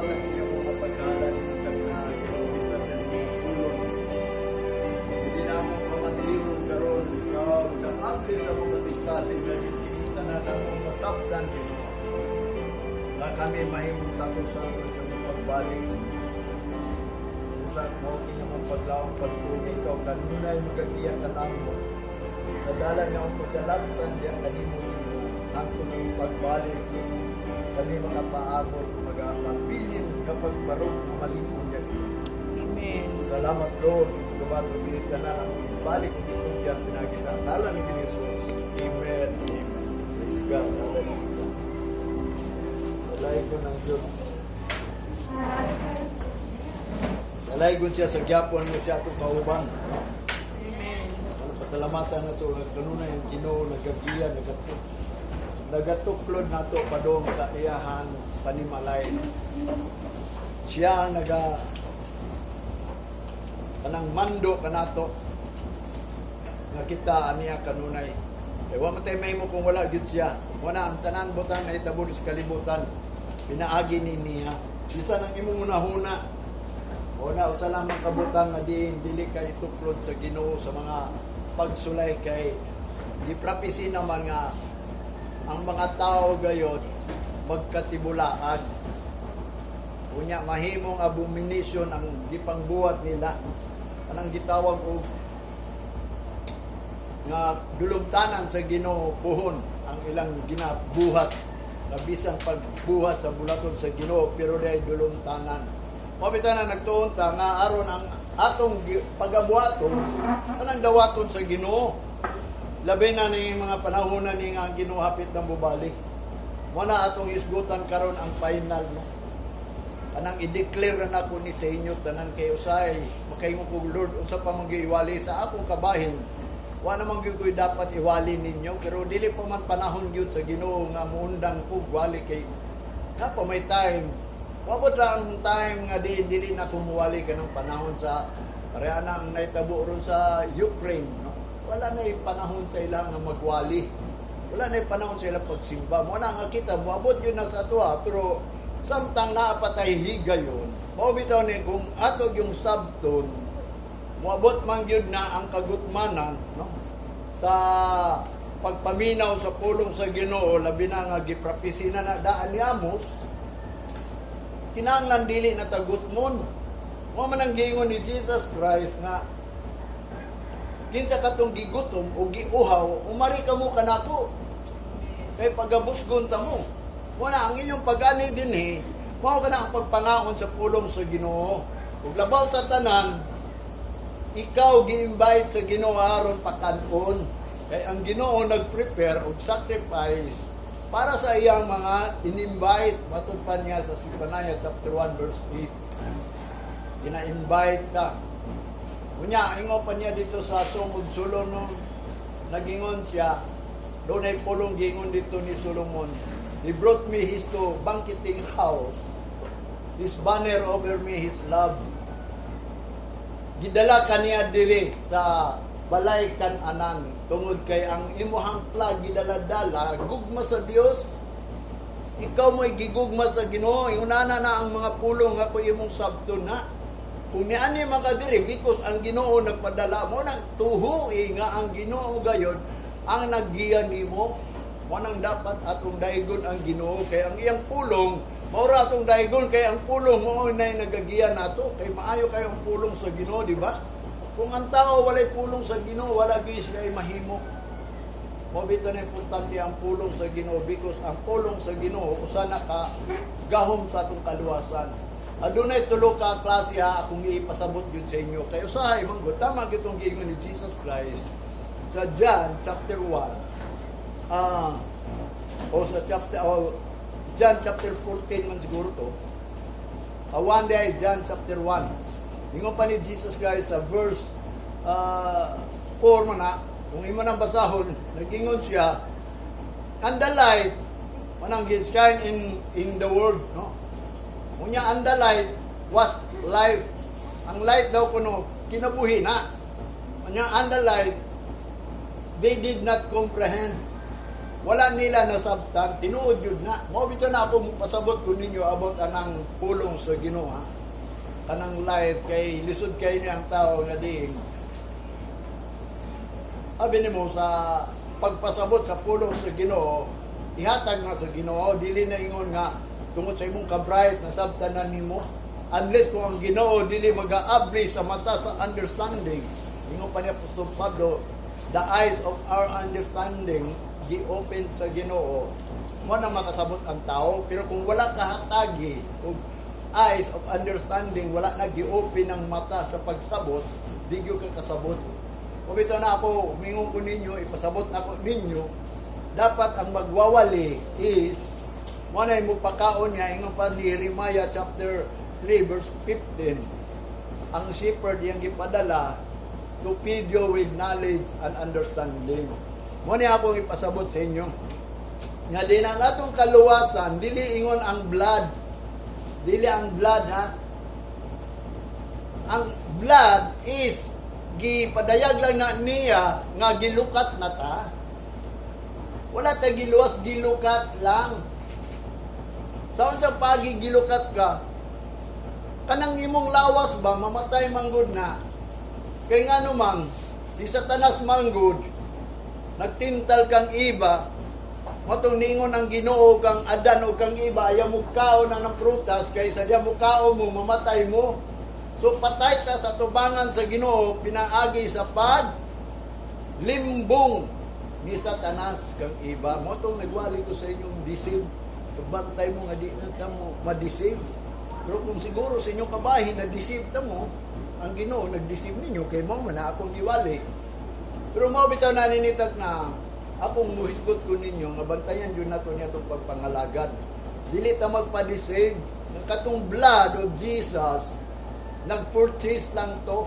Salamat ang iyong mga paghalad ng kami bisan sa imong pulong. Hindi na mo pamatiron karon, ikaw nagaabli sa mga kasing-kasing nga kini tanan among masabtan, Ginoo. Na kami mahimong tatusan sa imong pagbalik. Usa mo kini mong paglaom pagtuni, ikaw kanunay magagiya kanamo. Sa dalan nga ang pagkalaptan diya kanimo, Ginoo, hangtod sa imong pagbalik kami makapaabot magapabilin kapag barog na malingkod niya. Amen. Salamat, Lord, sa pagkabato kini tanan ang ibalik ug itugyan pinagi sa ngalan ni Jesus. Amen. Amen. Praise God. Hallelujah. Dalaygon ang Diyos. Dalaygon siya sa gyapon mo siya atong kauban. No? Amen. Ano, pasalamatan na to nga kanunay ang Ginoo nagagiya, nagatuklod nato padong sa iyahan panimalay. Siya ang naga kanang mando kanato nga kita aniya kanunay. Kay wa man tay mahimo kung wala gyud siya. Wala ang tanan butang na itabo sa kalibutan. Pinaagi ni niya. Bisan ang imong hunahuna. Una, usa lamang kabutang nga diin dili ka ituklod sa Ginoo sa mga pagsulay kay gi-prophesy naman nga ang mga tao gayod magkatibulaan. Unya mahimong abomination ang gipangbuhat nila. Anang gitawag og nga dulumtanan sa Ginoo puhon ang ilang ginabuhat na bisan pagbuhat sa bulaton sa Ginoo pero diay dulumtanan. Mao bitaw na nagtuon ta nga aron ang atong pagabuhaton anang dawaton sa Ginoo. Labi na ni mga panahon na ni nga ang Ginoo hapit nang bubalik. Mo na atong isgutan karon ang final, no. Kanang i-declare na nako ni sa inyo tanan kay usahay makaingon ko, "Lord, unsa pa man gyud iwali sa akong kabahin? Wa naman gyud ko'y dapat iwali ninyo," pero dili pa man panahon gyud sa Ginoo nga muundang ko wali kay na pa may time. Wabot lang ang time nga di dili na kumuwali kanang panahon sa pareha na ang nahitabo ron sa Ukraine, no? Wala na yung panahon sa ilang nga magwali, wala na yung panahon sa ilang pagsimba. Mo na nga kita moabot yun na sa tuwa, pero samtang naa pa tay higayon, mao bitaw ni kung ato yung sabton moabot man gyud na ang kagutmanan, no, sa pagpaminaw sa pulong sa Ginoo, labi na nga gi-prophesy na na daan ni Amos. Kinahanglan dili na ta gutmon. Mo man ang giingon ni Jesus Christ nga kinsa katong gigutom o giuhaw, umari kamo kanako kay pagabusgon ta mo. Mo na ang inyong pag-ani dinhi, mao kana ang pagpangaon sa pulong sa Ginoo. Ug labaw sa tanan, ikaw gi-invite sa Ginoo aron pakanon. Kay ang Ginoo nag-prepare og sacrifice para sa iyang mga in-invite. Matod pa niya sa Zephaniah chapter 1 verse 8. Gina-invite ka. Unya, ingon pa niya dito sa Song of Solomon, nagingon siya, doon ay pulong gingon dito ni Solomon. "He brought me his to banqueting house, his banner over me, his love." Gidala kaniya diri sa balay kan-anan tungod kay ang imuhang flag gidala-dala gugma sa Dios. Ikaw mo'y gigugma sa Ginoo. Ingunana na ang mga pulong ako imong sabton na. Kung niani makadiri because ang Ginoo nagpadala mo nang tuho eh, nga ang Ginoo gayon ang naggiya nimo. Mo nang dapat atong daigon ang Ginoo kay ang iyang pulong mao ra atong daigon, kay ang pulong mao nay nagagiya nato, kay maayo kayo ang pulong sa Ginoo, di ba? Kung ang tao walay pulong sa Ginoo, wala gyud siya mahimo. Mao bitaw na importante ang pulong sa Ginoo because ang pulong sa Ginoo usa na ka gahom sa atong kaluwasan. Adunay tulo ka klase ha akong ipasabot gyud sa inyo. Kay usahay man gud tama gyud tong giingon ni Jesus Christ sa John chapter 1. O sa chapter o John chapter 14 man siguro to. One day John chapter 1. Ingon pa ni Jesus Christ sa verse 4 man na, kung imo nang basahon, nagingon siya, "And the light, manang shine in the world," no? Unya, "And the light was life." Ang light daw kuno kinabuhi na. Unya, "And the light, they did not comprehend." Wala nila nasabtan, tinuod yun na. Mao bitaw na ako pasabot ko ninyo about anang pulong sa Ginoo, ha? Kanang life kay lisod kay niya ang tao nga diin. Abi nimo sa pagpasabot sa pulong sa Ginoo, ihatag nga sa Ginoo, dili na ingon nga tungod sa imong kabright nasabtan na nimo. Unless kung ang Ginoo dili magaabli sa mata sa understanding. Ingon pa ni Apostol Pablo, the eyes of our understanding gi-open sa Ginoo. Mo na makasabot ang tao, pero kung wala ka hatagi og eyes of understanding, wala na gi-open ang mata sa pagsabot, di gyud ka kasabot. Kung ito na ako, mingon ko ninyo, ipasabot na ako ninyo, dapat ang magwawali is, mo na mo pakaon niya, ingon pa ni Jeremiah chapter 3 verse 15, ang shepherd iyang gipadala to feed you with knowledge and understanding. Mo ni akong ipasabot sa inyo. Nga din ang atong kaluwasan, dili ingon ang blood. Dili ang blood, ha. Ang blood is gipadayag lang na niya nga gilukat na ta. Wala ta giluwas, gilukat lang. Sa unsang pagi gilukat ka, kanang imong lawas ba mamatay manggod na? Kay ngano man si Satanas manggod nagtintal kang iba, matong niingon ang Ginoo kang Adan o kang iba, ayaw mo kaon na ng prutas kay sa diya mo kaon mo, mamatay mo. So patay ta sa tubangan sa Ginoo pinaagi sa pag limbong ni Satanas kang iba. Mo tong nagwali ko sa inyong deceive. Bantay mo nga di na ka mo ma-deceive. Pero kung siguro sa inyong kabahin na deceive ta mo, ang Ginoo nag-deceive ninyo kay mo man na akong giwali. Pero mao bitaw na ninitag na akong muhisgot ko ninyo nga bantayan jud nato niya itong pagpangalagad. Dili ta magpa-deceive ng katong blood of Jesus, nag-purchase lang to.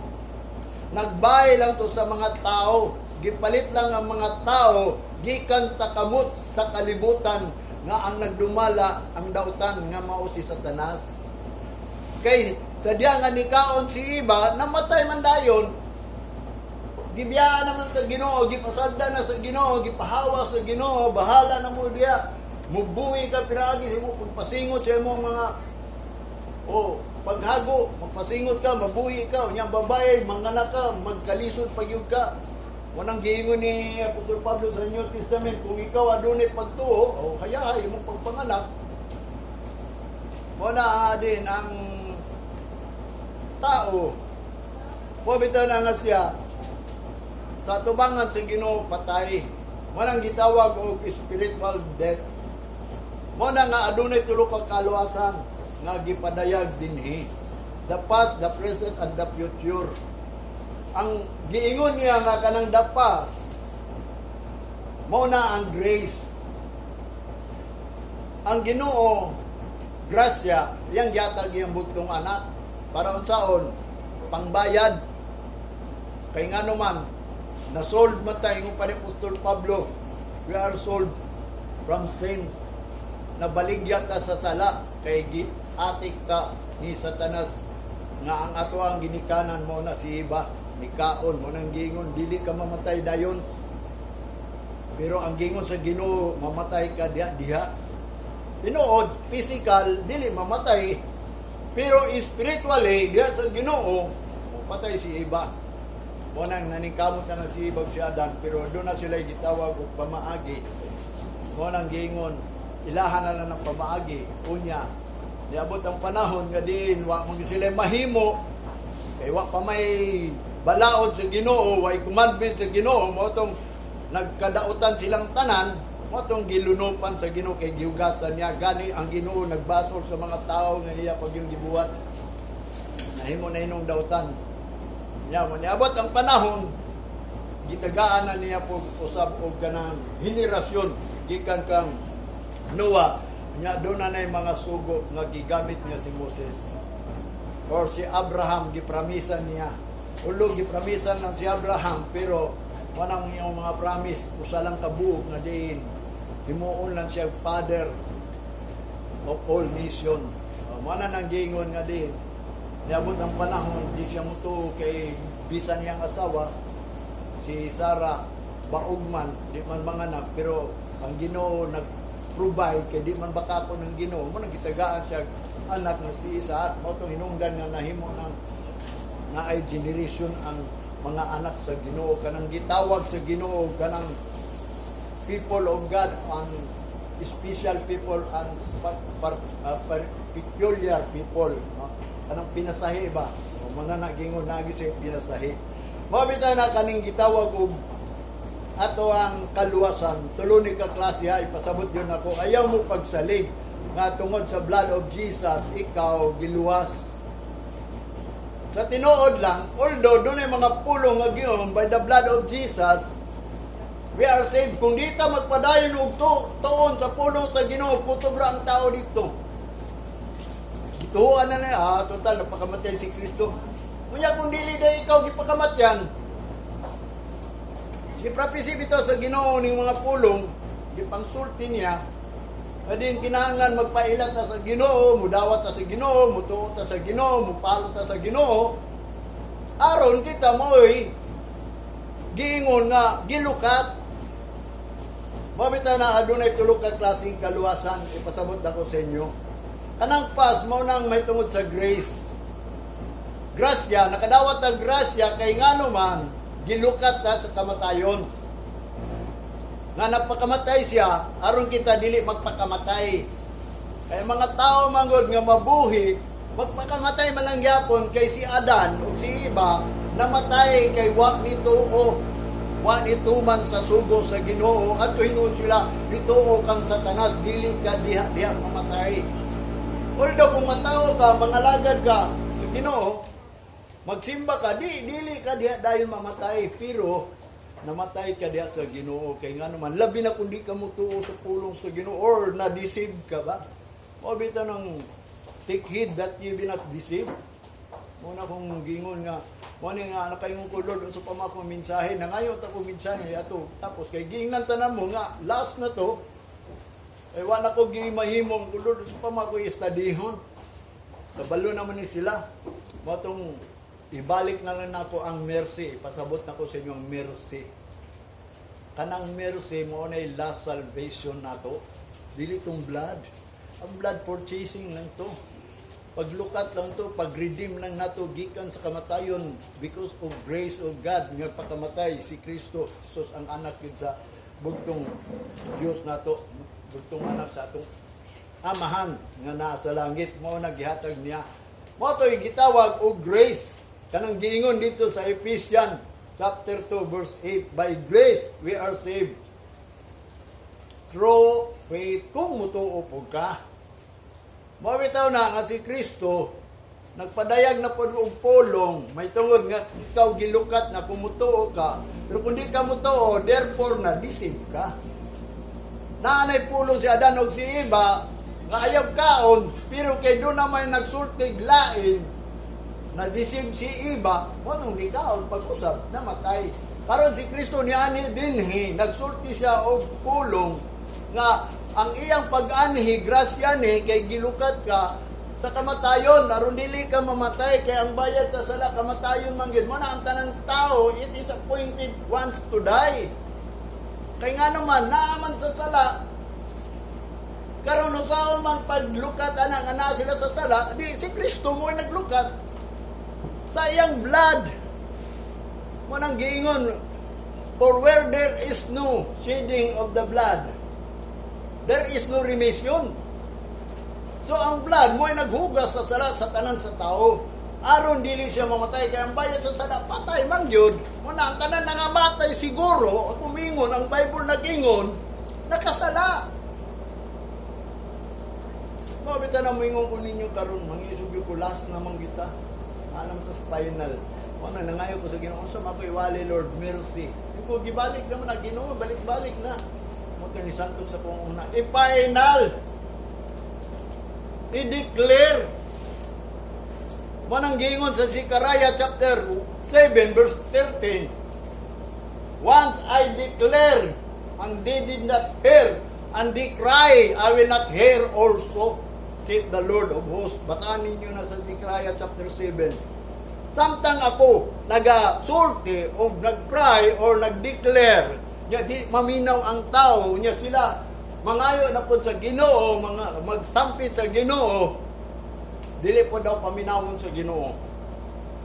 Nagbuy lang to sa mga tao. Gipalit lang ang mga tao gikan sa kamot sa kalibutan nga ang nagdumala ang dautan nga mao si Satanas. Kay sa diya nga nikaon si Iba, namatay man dayon. Gibiyaan naman sa Ginoo, gipasagda na sa Ginoo, gipahawa sa Ginoo, bahala na mo diya. Mubuhi ka pinaagi sa imo pagpasingot sa imong mga o paghago, magpasingot ka, mabuhi ka, unya ang babae, manganak ka, magkalisod pagyud ka. Wanang giingon ni Apostol Pablo sa New Testament, kung ikaw adunay pagtuo, o hayahay imong pagpanganak. Mo na din ang tao. Mo bitaw na nga siya sa tubangan sa Ginoo patay. Mo nang gitawag og spiritual death. Mo na nga adunay tulo ka kaluwasan nga gipadayag dinhi. The past, the present, and the future. Ang giingon niya nga kanang the past, mao na ang grace. Ang Ginoo, grasya, iyang gihatag iyang bugtong anak para unsaon pangbayad. Kay ngano man na sold man ta, ingon pa ni Apostol Pablo, we are sold from sin. Nabaligya ta sa sala kay giatik ta ni Satanas nga ang ato ang ginikanan mo na si Iba nikaon mo nang gingon dili ka mamatay dayon, pero ang gingon sa Ginoo, mamatay ka diha diha. Tinuod, physical dili mamatay, pero spiritually diha sa Ginoo patay si Iba. Mo nang naningkamot na na si Iba ug si Adan, pero doon na sila gitawag og pamaagi. Mo nang giingon ilahan na lang ng pamaagi. Unya niabot ang panahon nga diin wa man gyud sila mahimo kay wa pa may balaod sa Ginoo, way commandment sa Ginoo. Mo tong nagkadautan silang tanan, mo tong gilunupan sa Ginoo kay gihugasan niya. Gani ang Ginoo nagbasol sa mga tao nga iya pag yung gibuhat, nahimo na inong dautan niya. Mo niabot ang panahon, gitagaan na niya po usab og kanang henerasyon gikan kang Noah. Nya doon na nay mga sugo nga gigamit niya si Moses or si Abraham. Gipramisa niya ulo, gipramisan lang si Abraham, pero wanang iyong mga promise usa lang ka buok nga diin himuon lang siya father of all nation. Mo na nang giingon nga diin niabot ang panahon di siya mutuo kay bisan niyang asawa si Sarah baog man, di man manganak, pero Ang Ginoo nag-provide kay di man bakako ng Ginoo mo nang gitagaan siya anak nga si Isaac. Mao tong hinungdan nga nahimo ng naay generation ang mga anak sa Ginoo, kanang gitawag sa Ginoo, kanang people of God, ang special people, ang peculiar people, no? Kanang pinasahi ba o mga nagingon nagi sa pinasahi. Mao bitaw na kaning gitawag og ato ang kaluwasan, tulo ni ka klase ha. Ipasabot yun ako. Ayaw mo pagsalig nga tungod sa blood of Jesus ikaw giluwas. Sa tinuod lang, although dunay mga pulong nga giyon, by the blood of Jesus we are saved. Kung di ta magpadayon og tuon sa pulong sa Ginoo, kutob ra ang tao dito. Gituoan na na, ah, total, napakamatay si Kristo. Unya kung dili day ikaw gipakamatyan, si prophecy bitaw sa Ginoo ning mga pulong, gipangsulti niya, kadin kinahanglan magpailat ta sa Ginoo, mudawat ta sa Ginoo, mutuo ta sa Ginoo, mupalo ta sa Ginoo. Aron kita mo'y giingon nga gilukat. Mabita na adunay tulo ka klaseng kaluwasan, ipasabot ako sa inyo. Kanang pas mao nang may tungod sa grace. Grasya, nakadawat ang grasya kay ngano man gilukat ta sa kamatayon. Nga napakamatay siya aron kita dili magpakamatay. Kay mga tao manggod nga mabuhi, magpakamatay man lang gyapon kay si Adan ug si Eva namatay kay wa nituo, wa nituman sa sugo sa Ginoo. Adto hinuon sila nituo kang Satanas, dili ka diha diha mamatay. Although kung matao ka, mangalagad ka sa Ginoo, magsimba ka, di dili ka diha dayon mamatay, pero namatay ka diha sa Ginoo kay ngano man, labi na kung di ka mutuo sa pulong sa Ginoo or na-deceive ka ba. Mao bitaw nang take heed that you be not deceived. Muna kung gingon nga mo ni nga nakaingon ko, "Lord, unsa pa man akong mensahe?" Nangayo ta kong mensahe ato tapos kay giingnan tanan mo nga last na to ay wala ko gimahimong ko, "Lord, unsa pa man ako istadihon?" Kabalo naman ni sila. Mao tong ibalik na lang nako ang mercy. Pasabot nako sa inyo ang mercy. Kanang mercy mo na last salvation nato. Dili tong blood. Ang blood purchasing lang to. Paglukat lang to, pag-redeem lang nato gikan sa kamatayon because of grace of God nga pakamatay si Kristo Jesus, ang anak yun sa bugtong Dios nato, bugtong anak sa atong Amahan nga naa sa langit. Mao na gihatag niya. Mao to'y gitawag og grace, kanang giingon dito sa Ephesians chapter 2 verse 8, by grace we are saved through faith, kung mutuo pud ka. Mao bitaw na nga si Kristo nagpadayag na pod og pulong may tungod nga ikaw gilukat na kung mutuo ka. Pero kung di ka mutuo, therefore na deceive ka. Naanay pulong si Adan og si Eva nga ayaw kaon, pero kay doon na may nagsultig lain, na deceive si Eva, mo nung di kaon, pag-usab namatay. Karon si Kristo niani dinhi, nagsulti siya og pulong nga ang iyang pag-anhi grasya ni kay gilukat ka sa kamatayon aron dili ka mamatay, kay ang bayad sa sala kamatayon man gyud. Mo na ang tanang tao, it is appointed once to die. Kay nga naman, naaman sa sala. Karon usaon man paglukat ana nga naa sila sa sala, di si Kristo mo ay naglukat sa iyang blood. Mo nang giingon, "For where there is no shedding of the blood, there is no remission." So ang blood mo ay naghugas sa sala sa tanan sa tao. Aron dili siya mamatay, kay ang bayad sa sala patay man gyud. Mo na ang tanan nga matay siguro, kumingon ang Bible nagingon nakasala. Mao bitaw na moingon ko ninyo karon, mangisog ko, last naman kita. Anam to sa final. Mo na nangayo ko sa Ginoo, unsa man ko iwali, Lord? Mercy. Ko gibalik naman na Ginoo, balik-balik na. Mo ni santos sa kong una. I-final. I-declare. Mo nang giingon sa Zechariah chapter 7 verse 13. "Once I declare, and they did not hear, and they cry, I will not hear also, said the Lord of hosts." Basahan ninyo na sa Zechariah chapter 7. Samtang ako nagasulti o nag-cry or nag-declare Nya di maminaw ang tao nya sila mangayo na pod sa Ginoo, mga magsampit sa Ginoo. Dili po daw paminawon sa Ginoo.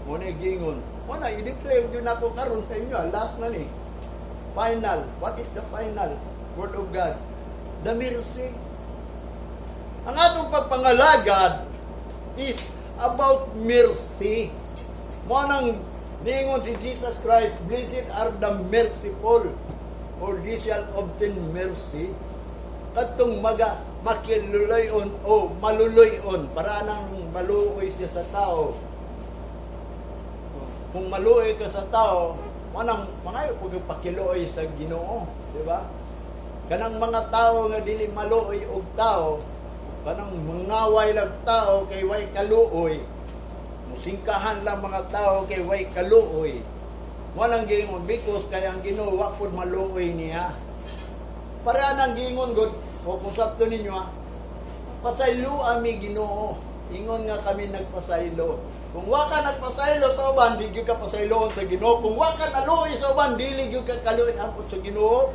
Mo na gingon. Mo na i-declare gyud nako karon sa inyo, last na ni. Final. What is the final word of God? The mercy. Ang atong pagpangalagad is about mercy. Mo nang ningon si Jesus Christ, "Blessed are the merciful, for they shall obtain mercy." Katong maga makiluloy-on o maluloy-on, para nang maluoy siya sa tao. Kung maluoy ka sa tao, manang mangayo pag pakiluoy sa Ginoo, di ba? Kanang mga tao nga dili maluoy og tao, kanang mangaway lang tao kay way kaluoy, musingkahan lang mga tao kay way kaluoy. Walang gingon because kay ang Ginoo wa pud maluoy niya. Para nang gingon god o kung sakto ninyo ha, pasaylo ami, Ginoo. Ingon nga kami nagpasaylo. Kung wa ka nagpasaylo sa uban, di gyud ka pasayloon sa Ginoo. Kung wa ka naluoy sa uban, dili gyud ka kaluoy angkot sa Ginoo.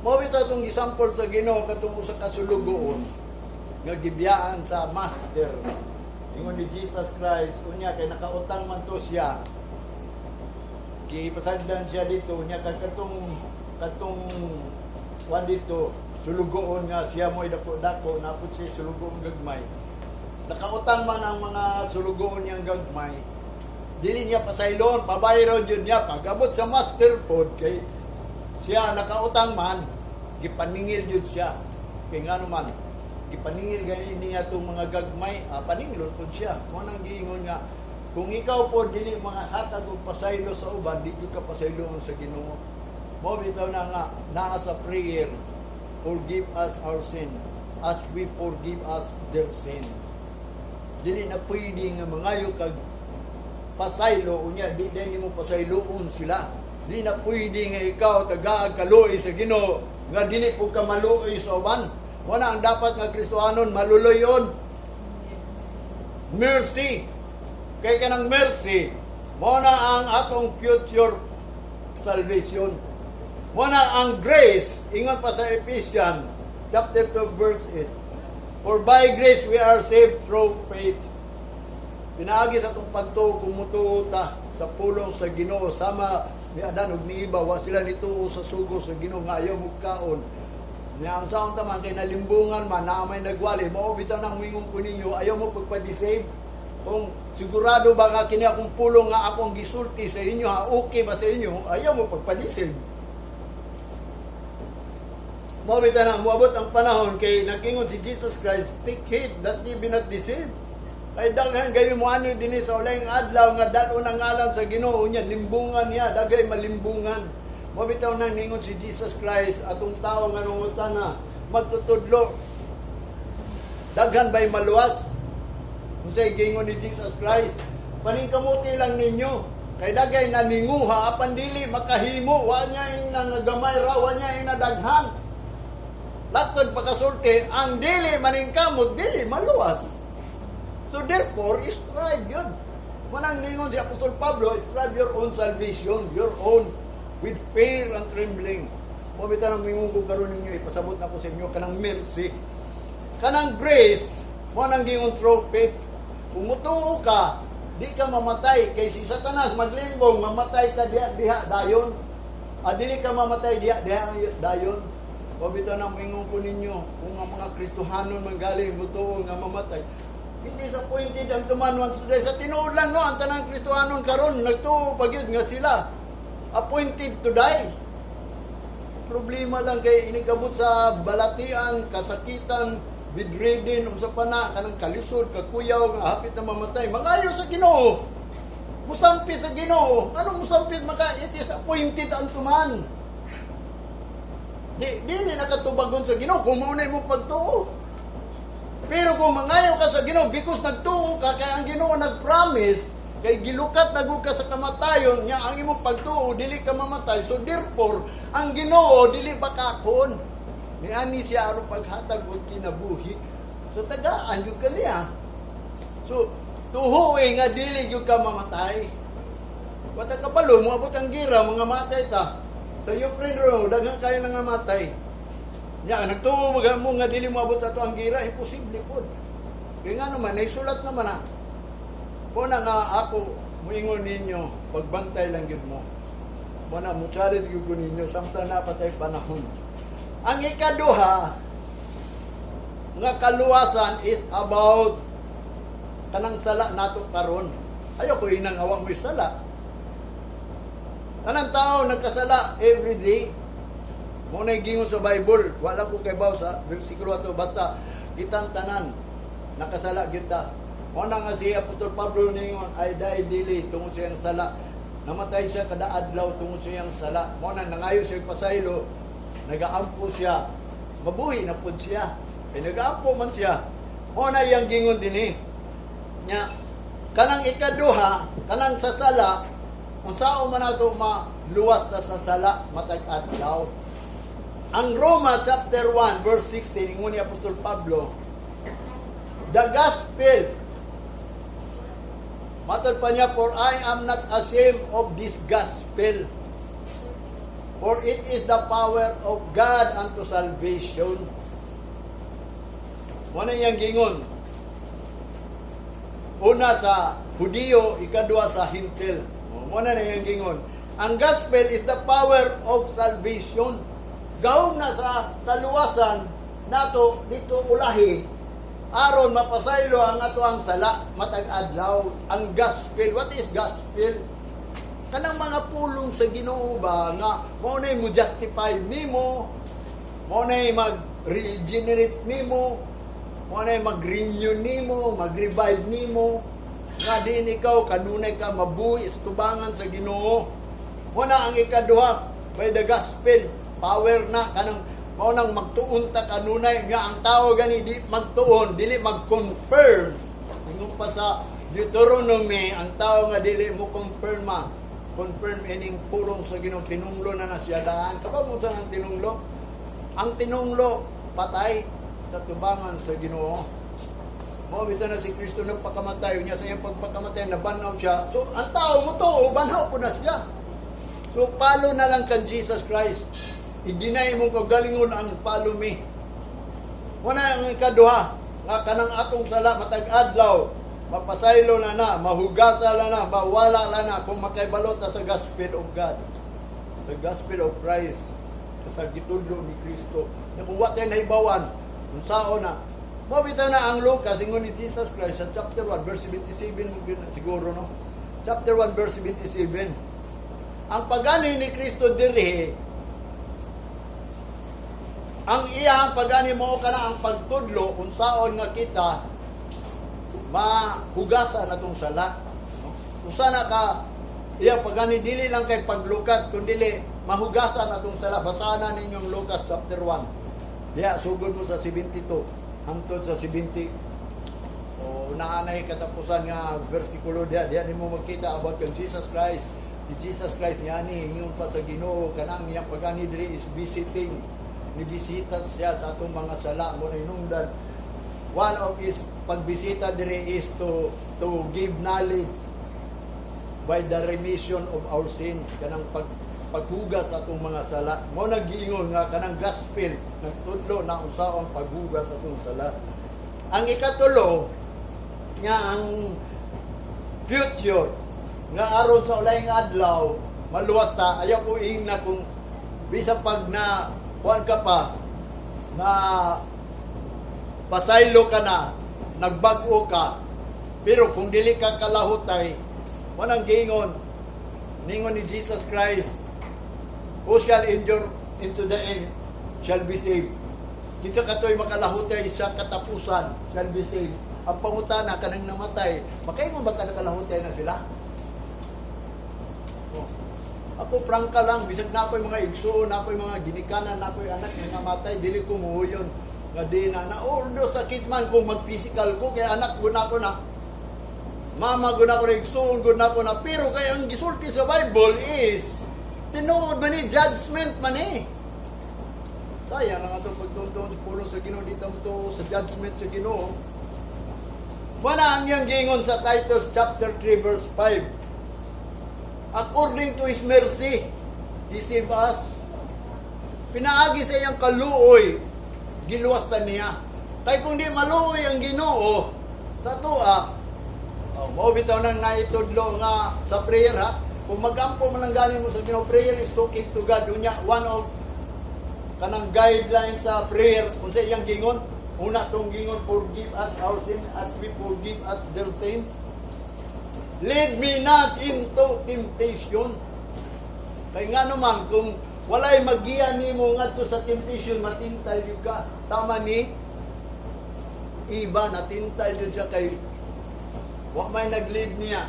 Mao bitaw itong gisampol sa Ginoo katong usa ka sulugoon nga gibiyaan sa master. Ingon ni Jesus Christ, unya kay nakautang man to siya. Gipasadlan siya dito, unya kay katong katong kwan dito, sulugoon nga siya mo'y dako-dako, napot siya sulugoon gagmay. Nakautang man ang mga sulugoon niyang gagmay. Dili niya pasaylon, pabayron yun niya. Pag-abot sa master pod, kay siya nakautang man, gipaningil yun siya. Kay nga naman, gipaningil gani niya itong mga gagmay, paningilon pod siya. Mo nang giingon nga, kung ikaw po dili mga hatag og pasaylo sa uban, di gyud ka pasayloon sa Ginoo. Mo bitaw na nga naa sa prayer, "Forgive us our sin as we forgive us their sin." Dili na pwede nga mangayo kag pasaylo unya di dahil nimo pasayloon sila. Di na pwede nga ikaw tagaag kaluoy sa Ginoo nga dili po ka maluoy sa uban. Wala ang dapat nga Kristohanon maluloyon. Mercy. Kay kanang mercy, mo na ang atong future salvation. Mo na ang grace, ingon pa sa Ephesians chapter 2 verse 8. "For by grace we are saved through faith." Pinaagi sa atong pagtuo, kung mutuo ta sa pulong sa Ginoo sama ni Adan ug ni Eva, wa sila nituo sa sugo sa Ginoo nga ayaw kaon. Nya ang saon ta man kay nalimbungan man na may nagwali, mao bitaw nang wingon ko ninyo, ayaw mo pagpa-deceive. Kung sigurado ba nga kini akong pulong nga akong gisulti sa inyo ha, okay ba sa inyo, ayaw mo pagpa-deceive. Mao bitaw na moabot ang panahon kay nag-ingon si Jesus Christ, "Take heed that ye be not deceived." Kay daghan gayo mo ani dinhi sa ulayng adlaw nga dal-on ang ngalan sa Ginoo niya, limbungan niya, daghay malimbungan. Mao bitaw nang ningon si Jesus Christ atong tawo nga nangutana magtutudlo. Daghan ba'y maluwas? Unsay gingon ni Jesus Christ? "Paningkamuti lang ninyo. Kay daghay naninguha apan dili makahimo, wa niya ing nangagamay ra, wa niya ing nadaghan." Latod pakasulti, ang dili maningkamot, dili maluwas. So therefore, strive yun. Manang ningon si Apostol Pablo, "Strive your own salvation, your own, with fear and trembling." Mo bitaw nang mingon ko karon ninyo, ipasabot na ko sa inyo kanang mercy. Kanang grace, mo nang gingon through faith. Kung mutuo ka, di ka mamatay kay si Satanas maglimbong, mamatay ka diha diha dayon. Ah, dili ka mamatay diha diha dayon. O bitaw nang mingon ko ninyo, kung ang mga Kristohanon man galing mutuo nga mamatay, hindi sa appointed ang man once to die. Sa tinuod lang no, ang tanang Kristohanon karon nagtuo pa gyud nga sila appointed to die. Problema lang kay inikabot sa balatian, kasakitan, bedridden, unsa pa na kanang kalisod, kakuyaw nga hapit na mamatay. Mangayo sa Ginoo. Musampit sa Ginoo. Anong musampit maka it is appointed unto man. Di dili nakatubagon sa Ginoo kung mao na imong pagtuo. Pero kung mangayo ka sa Ginoo because nagtuo ka kay ang Ginoo nag-promise kay gilukat na gud ka sa kamatayon nya ang imong pagtuo dili ka mamatay. So therefore, ang Ginoo dili bakakon. Niani siya aron paghatag og kinabuhi. So tagaan gyud ka niya. So tuhoe nga dili gyud ka mamatay. Wata kabalo moabot ang gira mga matay ta. Sa Ukraine ro, daghan kayo nangamatay. Nya, nagtuo mo nga dili moabot sa ato ang gira, imposible pod. Kaya nga naman, naisulat naman na. Mao na nga ako, muingon ninyo, pagbantay lang gyud mo. Mao na, mo challenge gyud ko ninyo, samtang naa pa tay panahon. Ang ikaduha nga kaluwasan is about kanang sala nato karon. Ayaw ko inang awa mo sala. Kanang tao nagkasala every day. Mao na gingon sa Bible, wala ko kay sa bersikulo ato, basta kitang tanan nakasala gyud ta. Mao na nga si Apostol Pablo ningon, "I die daily" tungod sa iyang sala. Namatay siya kada adlaw tungod sa iyang sala. Mao na nangayo siya pasaylo, nagaampo siya. Mabuhi na pud siya. Kay nagaampo man siya. Mao na iyang gingon dinhi. Nya kanang ikaduha, kanang sa sala, unsaon man nato maluwas ta sa sala matag adlaw? Ang Roma chapter 1 verse 16, ingon ni Apostol Pablo, the gospel. Matod pa niya, "For I am not ashamed of this gospel. For it is the power of God unto salvation." Mao na iyang gingon. Una sa Hudiyo, ikadua sa Hintil. Mao na iyang gingon. Ang gospel is the power of salvation. Gahom na sa kaluwasan nato dito ulahi aron mapasaylo ang ato ang sala matag adlaw. Ang gospel, what is gospel? Kanang mga pulong sa Ginoo ba nga mao nay mo justify nimo, mao nay mag-regenerate nimo, mao nay mag-renew nimo, mag-revive nimo, nga diin ikaw kanunay ka mabuhi sa tubangan sa Ginoo. Mao na ang ikaduha, by the gospel, power na kanang mao nang magtuon ta kanunay nga ang tao gani di magtuon, dili mag-confirm. Ingon pa sa Deuteronomy, ang tao nga dili mo confirm ma, confirm ining pulong sa Ginoo, tinunglo na na siya daan. Kabalo mo sa ang tinunglo? Ang tinunglo, patay sa tubangan sa Ginoo. Mao bisan na si Kristo nagpakamatay niya, sa iyang pagpakamatay nabanaw siya. So ang tao mo to, banaw po na siya. So follow na lang kan Jesus Christ. I-deny mo kagalingon ang follow me. Wala ang ikaduha nga kanang atong sala matag adlaw mapasaylo na na, mahugasa na na, mawala na na kung makaibalo ta sa gospel of God. Sa gospel of Christ, sa gitudlo ni Kristo. Na kung wa tayo nahibawan, unsaon na. Mao bitaw na ang Lucas, ingon ni Jesus Christ sa chapter 1 verse 77 siguro, no. Chapter 1 verse 77. Ang pagani ni Kristo diri, ang iyang pagani mo kana ang pagtudlo unsaon nga kita mahugasan atong sala. No? Usa na ka iyang pagani, dili lang kay paglukat kundi mahugasan atong sala. Basahan na ninyong Lucas chapter 1. Diya sugod mo sa 72 hangtod sa 70 o naanay katapusan nga bersikulo diya. Diya nimo makita about kang Jesus Christ. Si Jesus Christ niani ingon pa sa Ginoo, kanang iyang pagani diri is visiting, nibisita siya sa atong mga sala. Mao na hinungdan, one of his pagbisita diri is to give knowledge by the remission of our sin, kanang paghugas sa atong mga sala. Mao nagiingon nga kanang gospel nagtudlo na unsaon paghugas sa atong sala. Ang ikatulo nga ang future nga aron sa ulahing adlaw maluwas ta, ayaw ko ingna kung bisa pag na kuan ka pa na pasaylo ka na, nagbag-o ka, pero kung dili ka kalahutay, walang giingon. Ningon ni Jesus Christ, "Who shall endure into the end shall be saved." Kinsa katoy makalahutay sa katapusan shall be saved. Ang pangutana, kanang namatay, makaingon ba ka nakalahutay na sila? Oh. Ako, prangka lang, bisag na ako'y mga igsuon, na ako'y mga ginikanan, na ako'y anak na namatay, dili ko muhuyon. Nga di na, na although sakit man kung mag-physical ko, kaya anak guna ko na, mama guna ko na, igsuon guna ko na, pero kaya ang gisulti sa Bible is, tinuod man ni, judgment man eh. Sayang ang atong pagtuon sa pulong sa Ginoo, dito mo to sa judgment sa Ginoo. Wala ang iyang gingon sa Titus chapter 3 verse 5. According to His mercy, He saved us. Pinaagi sa iyang kaluoy, giluwas ta niya. Kay kung di maluoy ang Ginoo sa atoa, oh, mao bitaw nang naitudlo nga sa prayer ha. Kung magampo man ang galing mo sa Ginoo, prayer is talking to God. Unya, one of kanang guideline sa prayer kung sa iyang gingon, una tong gingon, "Forgive us our sin as we forgive us their sins. Lead me not into temptation." Kay nga naman, kung walay magiya nimo ngadto sa temptation, matintal yun ka. Sama ni Eva, natintal yun siya kay wa may nag-lead niya.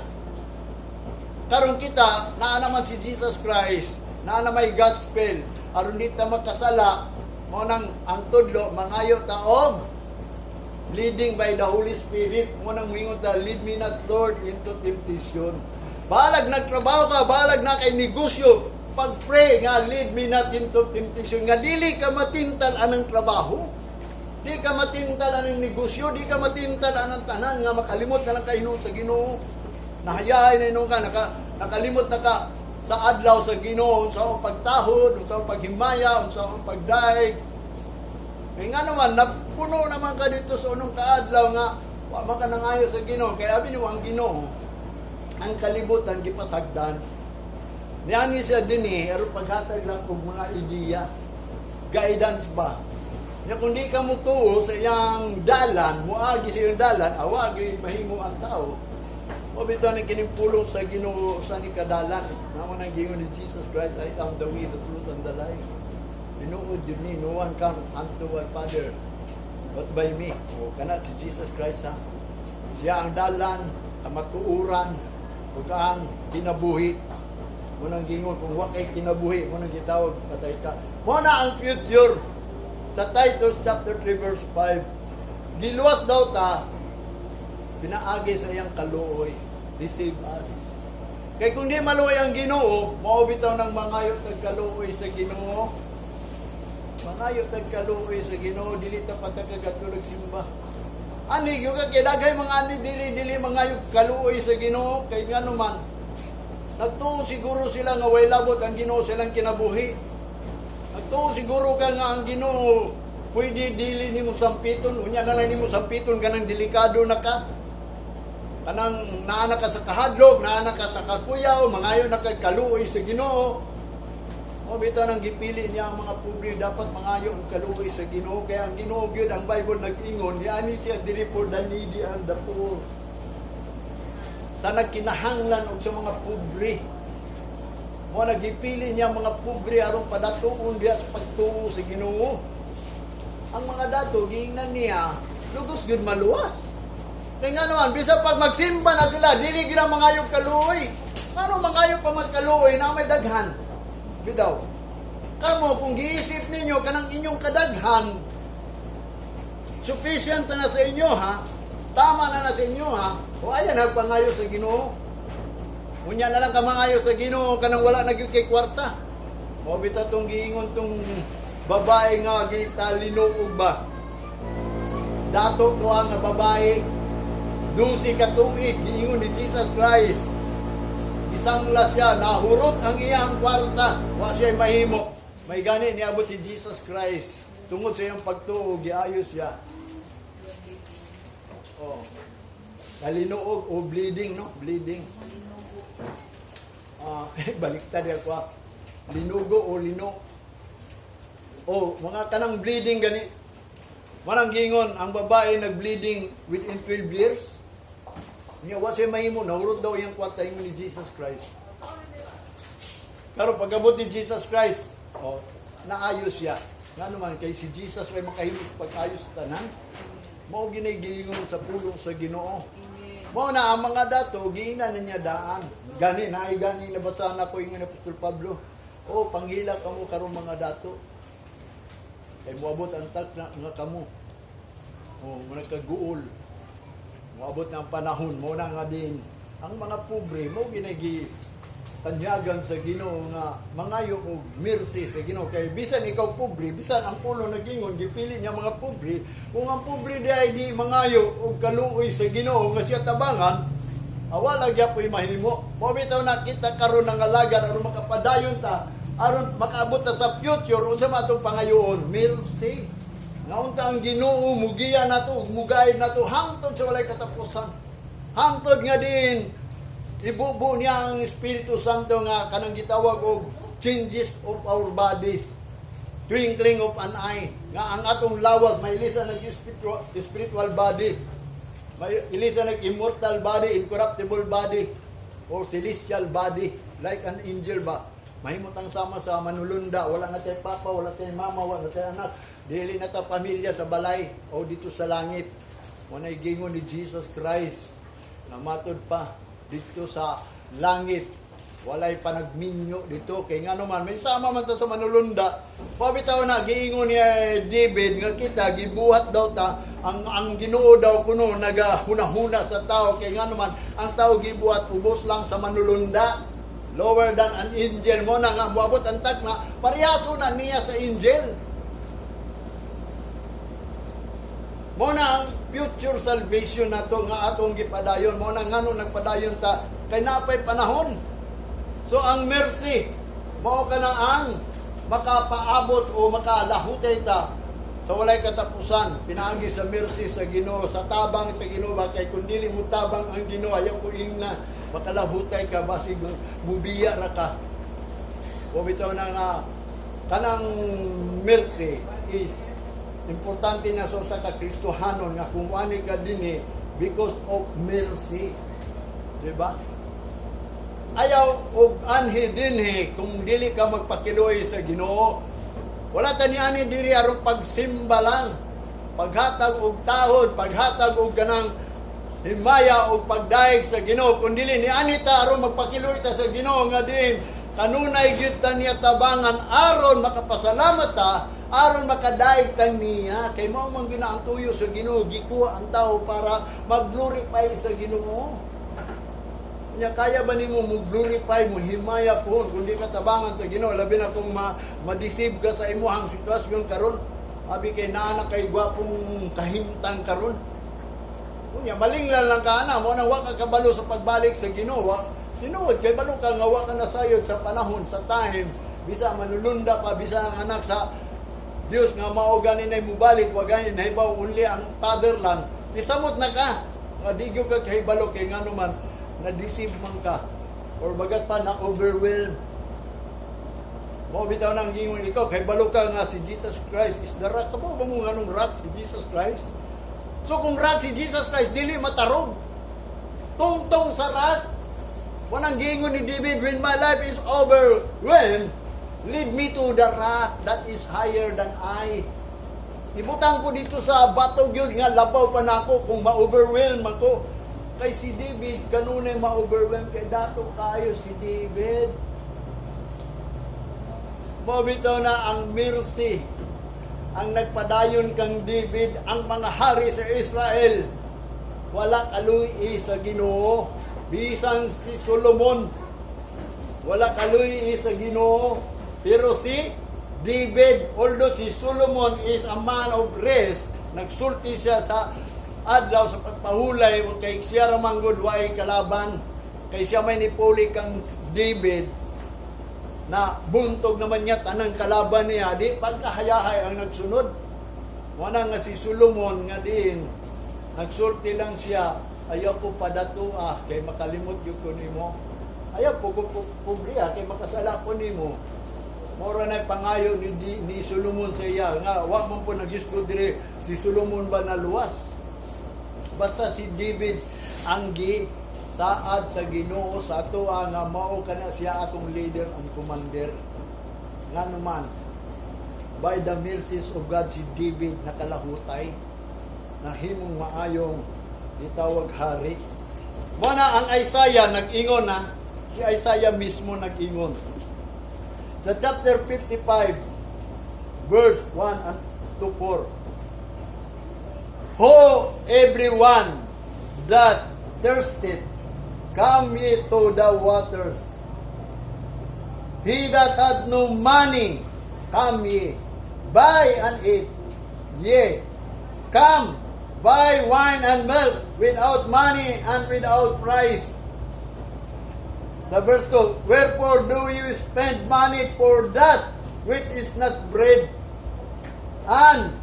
Karon kita, naa naman si Jesus Christ, naa na may gospel, aron di ta makasala, mao nang ang tudlo, mangayo ta og leading by the Holy Spirit. Mao nang moingon ta, "Lead me not, Lord, into temptation." Balag nagtrabaho ka, balag na kay negosyo, pag-pray nga, "Lead me not into temptation," nga dili ka matintal anang trabaho. Di ka matintal anang negosyo, di ka matintal anang tanan nga makalimot na lang kay hinuon sa Ginoo. Nahayahay na hinuon ka, nakalimot na ka sa adlaw sa Ginoo, unsa ang pagtahod, unsa ang paghimaya, unsa ang pagdaig. Kaya nga naman, napuno naman ka dito sa unong kaadlaw nga wa man ka nangayo sa Ginoo. Kaya abi nimo ang Ginoo, ang kalibutan gipasagdan. Niani siya dinhi aron paghatag lang og mga ideya, guidance ba. Nya kung di ka mutuo sa iyang dalan, muagi sa iyang dalan, awagi mahimo ang tao. O bitaw ni kining pulong sa Ginoo sa ni kadalan. Mao nang giingon ni Jesus Christ, "I am the way, the truth, and the life." Tinuod yun ni, no one come unto our Father but by me. O kana si Jesus Christ ha. Siya ang dalan, kamatuoran, ug ang kinabuhi. Mao nang gingon, kung wa kay kinabuhi, mao nang gitawag, patay ka. Mao na ang future sa Titus chapter 3 verse 5. Giluwas daw ta pinaagi sa iyang kaluoy. He save us. Kay kung di maluoy ang Ginoo, mao bitaw nang mangayo tag kaluoy sa Ginoo. Mangayo tag kaluoy sa Ginoo, dili ta patakagatulog simba. Ani gyud ka kay daghay mga ani dili dili mangayo kaluoy sa Ginoo kay ngano man nagtuo siguro sila nga way labot ang Ginoo sa ilang kinabuhi. Nagtuo siguro ka nga ang Ginoo pwede dili nimo sampiton, unya na lang nimo sampiton kanang delikado na ka. Kanang naa na ka sa kahadlok, naa na ka sa kakuyaw, mangayo na kag kaluoy sa Ginoo. O bitaw nang gipili niya ang mga pobre dapat mangayo og kaluoy sa Ginoo, kaya ang Ginoo gyud, ang Bible nag-ingon niani siya diri for the needy and the poor. Sa nagkinahanglan og sa mga pobre. Mo nagipili niya ang mga pobre aron padatuon diha sa pagtuo sa Ginoo. Ang mga dato giingnan niya lugos gyud maluwas. Kaya nga naman, bisa pag magsimba na sila, dili gyud ang mangayo kaluoy. Ano mangayo pa magkaluoy na may daghan? Bidaw. Kamo, kung giisip ninyo kanang inyong kadaghan, sufficient na sa inyo ha, tama na na sa inyo ha, o ayan nagpangayo sa Ginoo. Unya na lang ka mangayo sa Ginoo kanang wala na gyud kay kwarta. O bitaw tong giingon tong babae nga gitalinuog ba. Dato to ang nga babae, 12 ka tuig, giingon ni Jesus Christ. Isangla siya, nahurot ang iyang kwarta, wa siya mahimo. May gani niabot si Jesus Christ. Tungod sa iyang pagtuo, giayos siya. Oh. Nalinuog o bleeding, no? Bleeding. Ah, baliktad ako ah. Linugo o lino. O, mga kanang bleeding gani. Manang gingon, ang babae nag-bleeding within 12 years. Niya, wa siya mahimo, nahurot daw iyang kwarta, ingon ni Jesus Christ. Pero pag-abot ni Jesus Christ, oh, naayos siya. Nga naman, kay si Jesus ay makahimo sa pag-ayos sa tanan. Mao ginay giingon sa pulong sa Ginoo. Mao na ang mga dato giingnan na niya daan. Gani naay gani nabasa na ko ingon ni Apostol Pablo. Oh, panghila kamo karon mga dato. Kay moabot ang takna nga kamo. Oh, mo nagkaguol. Moabot na ang panahon mo na nga din ang mga pobre mo ginagi tanyagan sa Ginoo nga mangayo og mercy sa Ginoo, kay bisan ikaw pobre, bisan ang pulo nagingon gipili niya mga pobre, kung ang pobre di ay di mangayo og kaluoy sa Ginoo nga siya tabangan, awala gyapoy mahimo. Mao bitaw na kita karon nga alagad aron makapadayon ta. Aron makaabot ta sa future, unsa man atong pangayoon? Mercy. Nga unta ang Ginoo mugiya nato ug mugayad nato hangtod sa walay katapusan. Hangtod nga din ibubo niya ang Espiritu Santo nga kanang gitawag og changes of our bodies. Twinkling of an eye. Nga ang atong lawas may ilisa nag spiritual body. May ilisa nag immortal body, incorruptible body, or celestial body, like an angel ba. Mahimutang sama sa manulunda, wala na tay papa, wala tay mama, wala tay anak. Dili na ta pamilya sa balay o dito sa langit. Wanay gingon ni Jesus Christ na matod pa dito sa langit. Walay panagminyo dito kay ngano man may sama man ta sa manulunda. Pabitaw na giingon ni David nga kita gibuhat daw ta ang Ginoo daw kuno nagahuna-huna sa tao kay ngano man ang tao gibuhat ubos lang sa manulunda, lower than an angel. Mo na nga moabot ang tag nga parehaso na niya sa angel. Mo na ang future salvation nato nga atong gipadayon. Mo na ngano nagpadayon ta kay napay panahon. So ang mercy mao kana ang makapaabot o makalahutay ta sa walay katapusan pinaagi sa mercy sa Ginoo, sa tabang sa Ginoo ba. Kay kun dili mo tabang ang Ginoo, ayaw ko ingna makalahutay ka, basig mubiya ra ka. O bitaw na nga kanang mercy is importante na sa usa ka Kristohanon nga kung ani ka dinhi because of mercy, di ba? Ayaw og anhi dinhi kung dili ka magpakiluoy sa Ginoo. Wala ta ni ani diri aron pagsimba lang. Paghatag og tahod, paghatag og kanang himaya og pagdayeg sa Ginoo, kun dili ni ani ta aron magpakiluoy ta sa Ginoo nga din kanunay gyud ta niya tabangan aron makapasalamat ta, aron makadayeg ta niya, kay mao man gyud ang tuyo sa Ginoo, gikuha ang tao para mag-glorify sa Ginoo. Nya kaya ba nimo mo glorify, mo himaya pohon kung di ka tabangan sa Ginoo, labi na kung ma-deceive ka sa imuhang sitwasyon karon? Abi kay naa na kay gwapong kahimtang karon. Unya malinglan lang ka ana mo nang wa ka kabalo sa pagbalik sa Ginoo. Tinuod kay balo ka nga wa ka nasayod sa panahon, sa time, bisa manulunda pa, bisa ang anak sa Dios nga mao gani nay mubalik, wa gani nahibaw, only ang father lang. Isamot na ka nga di gyud ka kahibalo kay ngano man na-deceive man ka or bagat pa na overwhelm mo. Bitaw nang gingon ikaw kay balo ka nga si Jesus Christ is the rock. Kamo ba mo nganong rock si Jesus Christ? So kung rock si Jesus Christ, dili matarog, tungtong sa rock. Wanang gingon ni David, "When my life is over, when lead me to the rock that is higher than I." Ibutang ko dito sa bato gyud nga labaw pa nako kung ma-overwhelm ako. Kay si David kanunay ma-overwhelm kay dato kayo si David. Mao bitaw na ang mercy ang nagpadayon kang David. Ang mga hari sa Israel wala kaluy sa Ginoo. Bisan si Solomon wala kaluy sa Ginoo, pero si David, although si Solomon is a man of rest, nagsulti siya sa adlaw sa pagpahulay kay siya ra man gud way kalaban, kay siya may nipuli kang David na buntog naman niya tanang kalaban niya, di pagkahayahay ang nagsunod. Wala nga si Solomon nga din nagsulti lang siya, "Ayaw ko padatua kay makalimot gyud ko nimo. Ayaw po ko pobriha kay makasala ko nimo." Mora na pangayo ni Solomon sa iya nga wa man po nagisgo dire si Solomon ba na luwas. Basta si David ang gi saad sa Ginoo sa atoa nga mao kana siya atong leader ang commander. Ngano man, by the mercies of God si David nakalahutay, nahimong maayong gitawag hari. Mo na ang Isaiah nag-ingon na, si Isaiah mismo nag-ingon. Sa chapter 55, verse 1 and to 4. "Ho, everyone that thirsteth, come ye to the waters. He that hath no money, come ye, buy and eat. Yea, come, buy wine and milk without money and without price." Sa verse 2, "Wherefore do you spend money for that which is not bread, and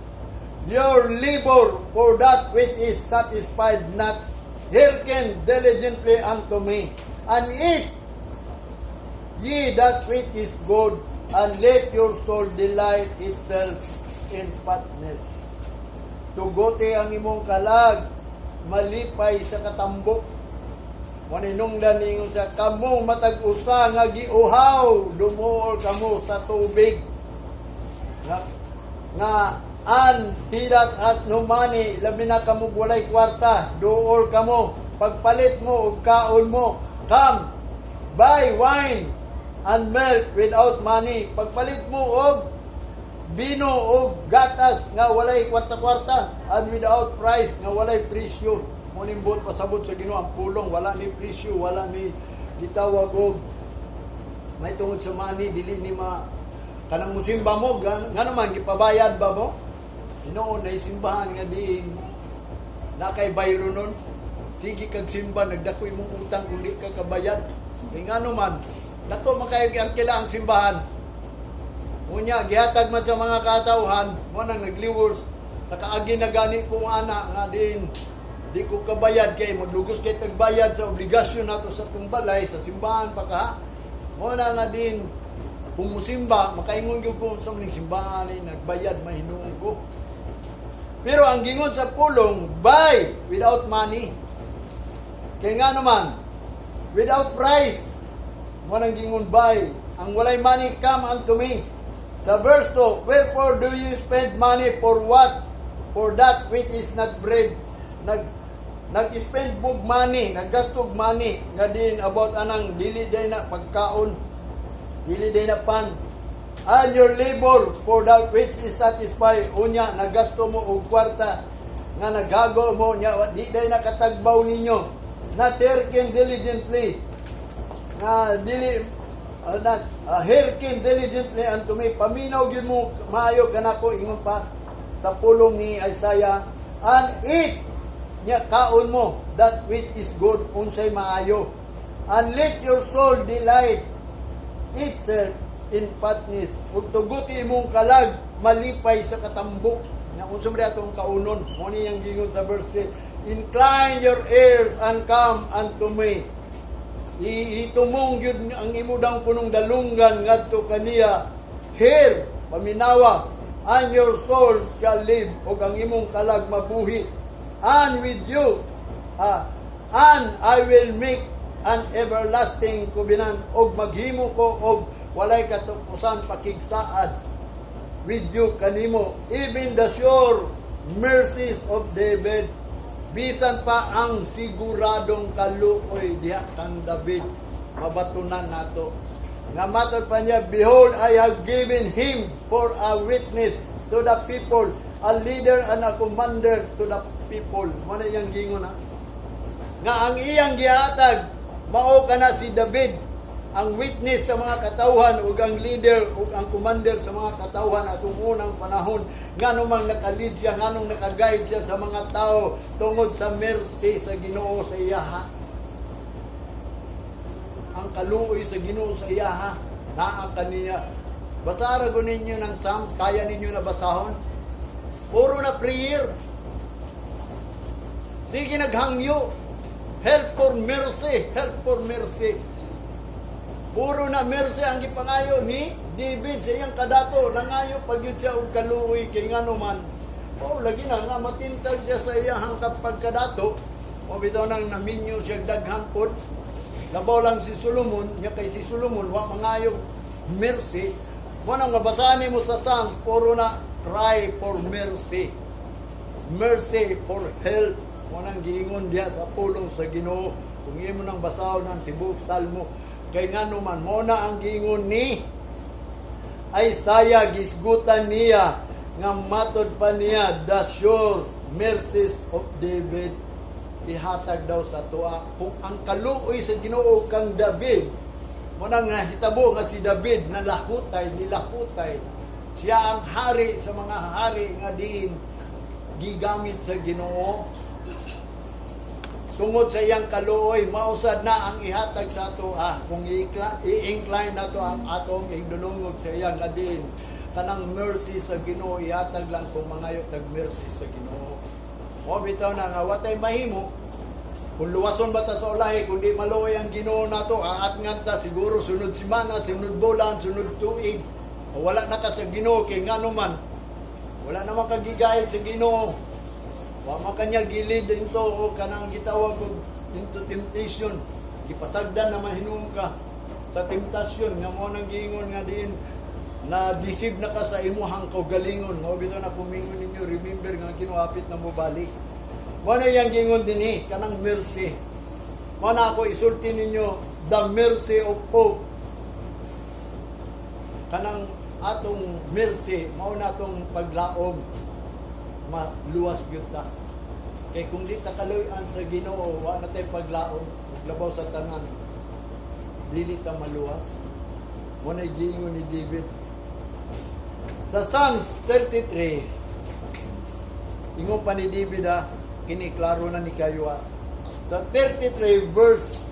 your labor for that which is satisfied not? Hearken diligently unto me, and eat ye that which is good, and let your soul delight itself in fatness." Tugote ang imong kalag, malipay sa katambok. Maninungdan ningon sa kamo matag usa nga giuhaw, dumuol kamo sa tubig. Nga and he that hath no money, labi na kamo walay kwarta, duol kamo, pagpalit mo og kaon mo. Come, buy wine and milk without money. Pagpalit mo og bino og gatas nga walay kwarta-kwarta, and without price, nga walay presyo. Mo ning buot pasabot sa Ginoo, ang pulong wala ni presyo, wala ni gitawag og may tungod sa money, dili ni ma kanang musimba mo nga naman gipabayad ba mo. Hinuon na simbahan nga diin na kay bayro nun, sige kag simba, nagdako imong utang kung di ka kabayad, kay ngano man dako man kayo giarkila ang simbahan. Unya, gihatag man sa mga katawhan, mo nang nagliwos, nakaagi na gani ko ana nga din di ko kabayad kay maglugos kay tagbayad sa obligasyon nato sa atong balay, sa simbahan pa ka. Mo na nga din kung musimba, makaingon gyud ko sa maning simbahan ni nagbayad mahinuon ko. Pero ang gingon sa pulong, buy without money. Kay nga naman, without price, mo nang gingon buy. Ang walay money, come unto me. Sa verse 2, "Wherefore do you spend money for what? For that which is not bread." Nag-spend mo money, naggasto og money nga din about anang dili day na pagkaon, dili day na pan. And your labor for that which is satisfied. Unya, naggasto mo og kwarta nga naghago mo nya di day nakatagbaw ninyo. Not hearken diligently nga dili not hearken diligently unto me, paminaw gyud mo maayo kanako, ingon pa sa pulong ni Isaiah, and eat nya kaon mo that which is good, unsay maayo, and let your soul delight itself in fatness, ug tuguti imong kalag malipay sa katambok nya unsa man atong kaunon. Mo ni ang gingon sa verse 3, "Incline your ears and come unto me." Itumong gyud ang imo daw punong dalunggan ngadto kaniya. Hear, paminawa, and your soul shall live, ug ang imong kalag mabuhi. And with you, and I will make an everlasting covenant, ug maghimo ko og walay katapusan pakigsaad with you, kanimo, even the sure mercies of David, bisan pa ang siguradong kaluoy diha kang David mabatunan nato. Nga matod pa niya, "Behold, I have given him for a witness to the people, a leader and a commander to the people." Mo na iyang gingon ha nga ang iyang gihatag mao kana si David, ang witness sa mga katawhan ug ang leader ug ang commander sa mga katawhan atong unang panahon. Nganong mang naka-lead siya, nganong naka-guide siya sa mga tao? Tungod sa mercy sa Ginoo sa iyaha, ang kaluoy sa Ginoo sa iyaha naa kaniya. Basara ko ninyo ng Psalms, kaya ninyo na basahon. Puro na prayer. Sige naghangyo. Help for mercy, help for mercy. Puro na mercy ang gipangayo ni David sa iyang kadato. Nangayo pag yun siya og kaluoy kay ngano man. Oh, lagi na nga matintal siya sa iyang pagkadato. O bitaw nang naminyo siya daghan pod. Labaw lang si Solomon, nya kay si Solomon wa mangayo mercy. Mo nang mabasahan nimo sa Psalms, puro na cry for mercy. Mercy for help. Mo nang giingon diha sa pulong sa Ginoo. Kung imo nang basahon ang tibuok Salmo, kay ngano man mo na ang giingon ni Isaiah, gisgutan niya nga matod pa niya, the sure mercies of David ihatag daw sa tuwa. Kung ang kaluoy sa Ginoo kang David, mo nang nahitabo nga si David nalahutay, nilahutay siya, ang hari sa mga hari nga diin gigamit sa Ginoo. Tungod sa iyang kaluoy, mausad na ang ihatag sa ato ah, kung i-incline nato ang atong igdulungog sa iyang adin. Kanang mercy sa Ginoo ihatag lang kung mangayo tag mercy sa Ginoo. Mo bitaw na nga watay mahimo kung luwason ba ta sa ulahi, kung di maluoy ang Ginoo nato, aatngan ta siguro sunod simana, sunod bulan, sunod tuig. O wala na ka sa Ginoo kay ngano man. Wala naman kang gigayad sa Ginoo. Wa man kanya gilid into o kanang gitawag og into temptation. Gipasagdan naman hinuon ka sa temptasyon nga mo nang giingon nga diin na deceive na ka sa imuhang kaugalingon. Mao bitaw na kumingon ninyo, remember nga Ginoo hapit na mobalik. Mo na iyang giingon dinhi kanang mercy. Mo na ako isulti ninyo the mercy of hope. Kanang atong mercy, mao na atong paglaom maluwas gyud ta. Kay kung di ta kaluy-an sa Ginoo, wa na tay paglaom ug labaw sa tanan. Dili ta maluwas. Mo na giingon ni David. Sa Psalms 33, ingon pa ni David ha, kini klaro na ni kayo ha. Sa 33 verse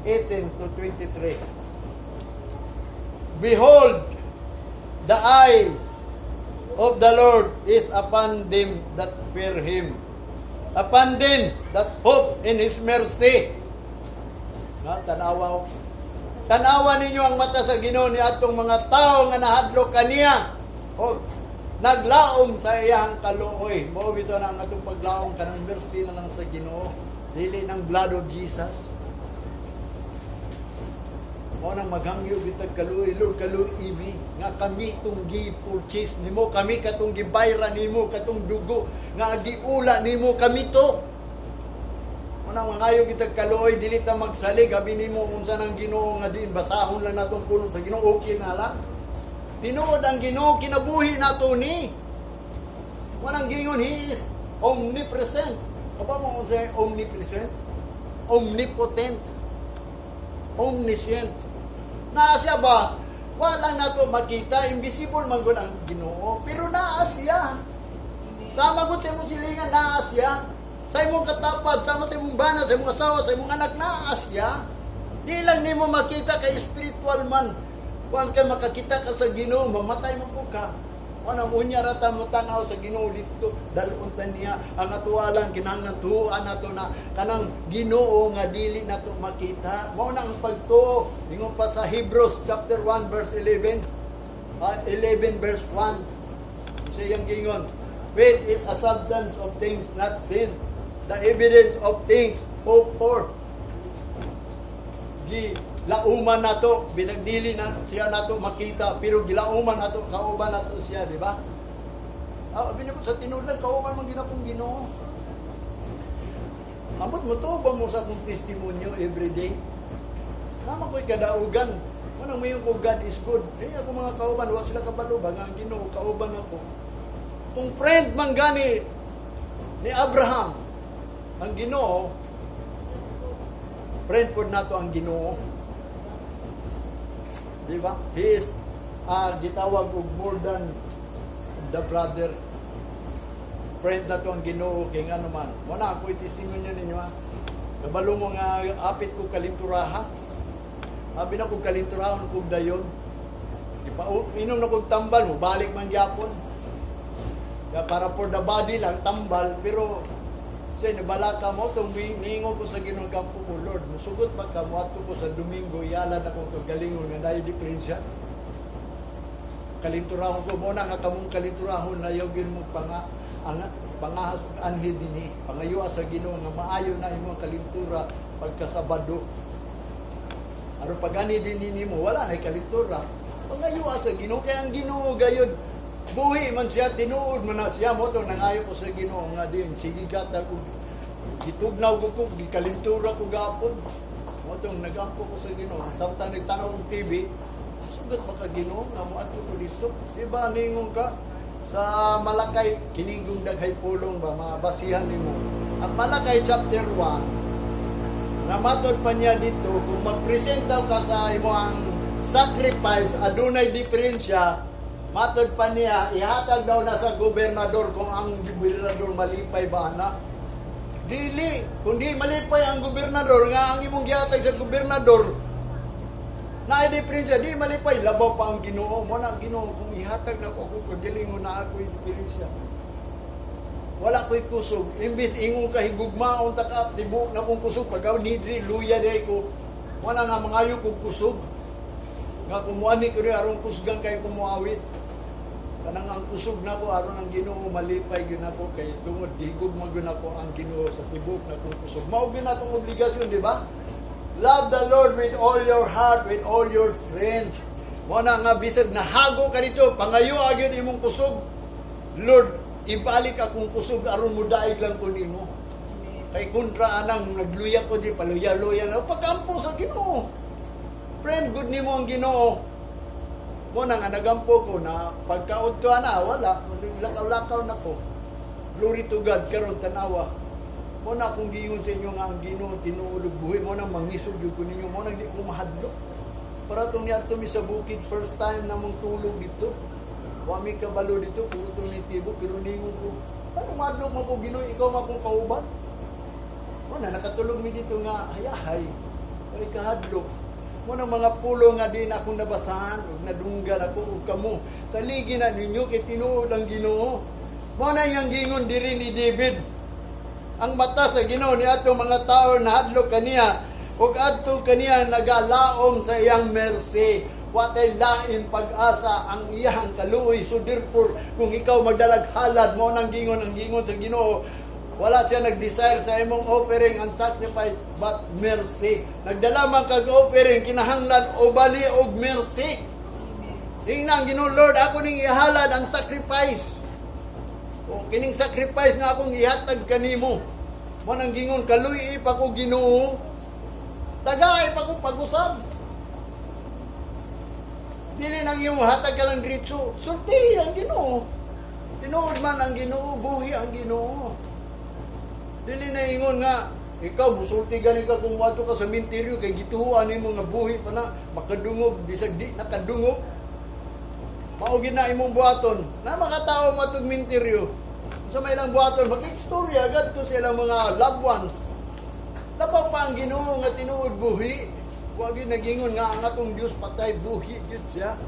18 to 23. Behold, the eye of the Lord is upon them that fear Him, upon them that hope in His mercy. Na, tanawa. Tanawa ninyo ang mata sa Ginoo ni atong mga tao nga nahadlok kaniya o naglaom sa iyang kaluoy. Mao bitaw na ang atong paglaom kanang mercy na lang sa Ginoo, dili ng blood of Jesus. Mao nang maghangyo bitag kaluoy, Lord, kaluoy mi nga kami tong gi-purchase nimo, kami katong gibayra nimo, katong dugo nga giula nimo kami to. Mao nang mangayo kitag kaluoy, dili ta magsalig abi nimo unsa nang Ginoo nga din basahon lang natong puno sa Ginoo, okay na lang. Tinuod ang Ginoo kinabuhi nato ni. Walang gingon, He is omnipresent. Kaba mo unsa omnipresent? Omnipotent. Omniscient. Naa siya ba? Wala nato makita, invisible man gud ang Ginoo, pero naa siya. Sama gud sa imong silingan, naa siya. Sa imong katapad, sama sa imong bana, sa imong asawa, sa imong anak, naa siya. Di lang nimo makita kay spiritual man. Kuan ka makakita ka sa Ginoo, mamatay man po ka. Wanang unya rata mo tan-aw sa Ginoo dito, dalon ta niya ang atualan kinahanglan tuoan nato na kanang Ginoo nga dili nato makita. Mao na ang pagtuo. Ingon pa sa Hebrews chapter 1 verse 11, 11 verse 1. Sa iyang gingon, "Faith is a substance of things not seen, the evidence of things hoped for." Gilauman nato bisag dili na siya nato makita, pero gilauman nato, kauban nato siya, di ba? Ah, abi na sa tinuod lang, kauban man ginapong Ginoo. Amot mo to ba mo sa akong testimonyo every day? Nama ko'y kadaugan. Manang mayon ko, God is good. Eh, ako mga kauban, wa sila kabalo ba nga ang Ginoo kauban ako. Kung friend man gani ni Abraham ang Ginoo, friend po nato ang Ginoo. Di ba? He is gitawag og more than the brother. Friend na to ang Ginoo kay ngano man. Mo na ako testimonyo ninyo ha. Kabalo mo nga apit ko kalinturaha. Abi na kog kalinturahon kog dayon. Ipa inom na kog tambal mo balik man gyapon. Ya, para for the body lang tambal, pero siya nabalaka mo itong ningo ko sa Ginoo, gampo ko, "Lord, musugot pa ka moadto ko sa Domingo, iyalan ako kagalingon nga naay diferensya. Kalinturahon ko." Mo na nga kamong kalinturahon na yawgin mo pa nga ang pangahas ug anhi dinhi, pangayoa sa Ginoo nga maayo na imong kalintura pagkasabado, aron pag ani dinhi nimo wala na kalintura. Pangayoa sa Ginoo kay ang Ginoo gayud buhi man siya, tinuod man na siya. Mo to nangayo ko sa Ginoo nga din sige gatag og gitugnaw ko ko gikalintura ko gapon. Mo tong nagampo ko sa Ginoo samtang nagtanaw og TV, "Sugot pa ka, Ginoo, nga moadto ko dito." Di ba ningon ka sa Malakay, kinigong daghay pulong ba mabasihan nimo. Ang Malakay chapter 1 nga matod pa niya dito, kung mag-present daw ka sa imo ang sacrifice, adunay diferensya, matod pa niya, ihatag daw na sa gobernador kung ang gobernador malipay ba ana. Dili, kundi malipay ang gobernador nga ang imong gihatag sa gobernador na diferensya, di malipay, labaw pa ang Ginoo. Mo na ang Ginoo kung ihatag na ko akong kagalingon na ako'y diferensya. Wala ko'y kusog. Imbis ingon ka higugmaon ta ka tibuok na kong kusog pag nidri luya day ko. Wala nga mangayo kog kusog. Nga kumuani ko rin aron kusgan kay kumuawit. Kanang ang kusog nako aron ang Ginoo malipay gyud nako kay tungod gihigugma gyud nako ang Ginoo sa tibuok na kong kusog. Mao gyud natong obligasyon, di ba? Love the Lord with all your heart, with all your strength. Mo na nga bisag nahago ka dito, pangayo gyud imong kusog. Lord, ibalik akong kusog aron mudaig lang ko nimo. Kay kontra anang nagluya ko di paluya-luya na pagkampo sa Ginoo. Friend, good nimo ang Ginoo. Mo na nga nagampo ko na pagkaudto na wala, lakaw-lakaw na ko. Glory to God karon tanawa. Mo na akong giingon sa inyo nga ang Ginoo tinuod ug buhi mo na mangisog gyud ko ninyo mo nang di ko mahadlok. Para tong niadto mi sa bukid, first time na mong tulog dito. Wa mi kabalo dito, puro tong nitibo, pero ningon ko, ano madlok mo ko Ginoo, ikaw man akong kauban. Mo na nakatulog mi dito nga hayahay. Ay kahadlok. Mo na mga pulo nga di na akong nabasahan ug nadunggan ako ug kamo. Saligi na ninyo kay tinuod ang Ginoo. Mo na iyang gingon diri ni David. Ang mata sa Ginoo ni atong mga tao nahadlok kaniya ug adto kaniya nagalaom sa iyang mercy. Watay lain pag-asa ang iyang kaluoy. So therefore, kung ikaw magdalag halad mo nang gingon ang gingon sa Ginoo, wala siya nag-desire sa imong offering and sacrifice but mercy. Nagdala man kag offering, kinahanglan ubani og mercy. Ingnan Ginoo, "Lord, ako ning ihalad ang sacrifice. O kining sacrifice nga akong ihatag kanimo." Mo nang gingon, kaluy pa ko Ginoo. Tagay pa ko pag-usab. Dili nang iyong hatag ka lang diretso. Sulti ang Ginoo. Tinuod man ang Ginoo, buhi ang Ginoo. Dili na ingon nga ikaw musulti gani ka kung moadto ka sa minteryo kay gituoan nimo nga buhi pa na makadungog bisag di nakadungog. Mao gyud na imong buhaton. Na makatao matug minteryo. Sa may ilang buhaton, makistorya gadto sa ilang mga loved ones. Labaw pa ang Ginoo nga tinuod buhi. Wa gyud nagingon nga ang atong Dios patay, buhi gyud siya.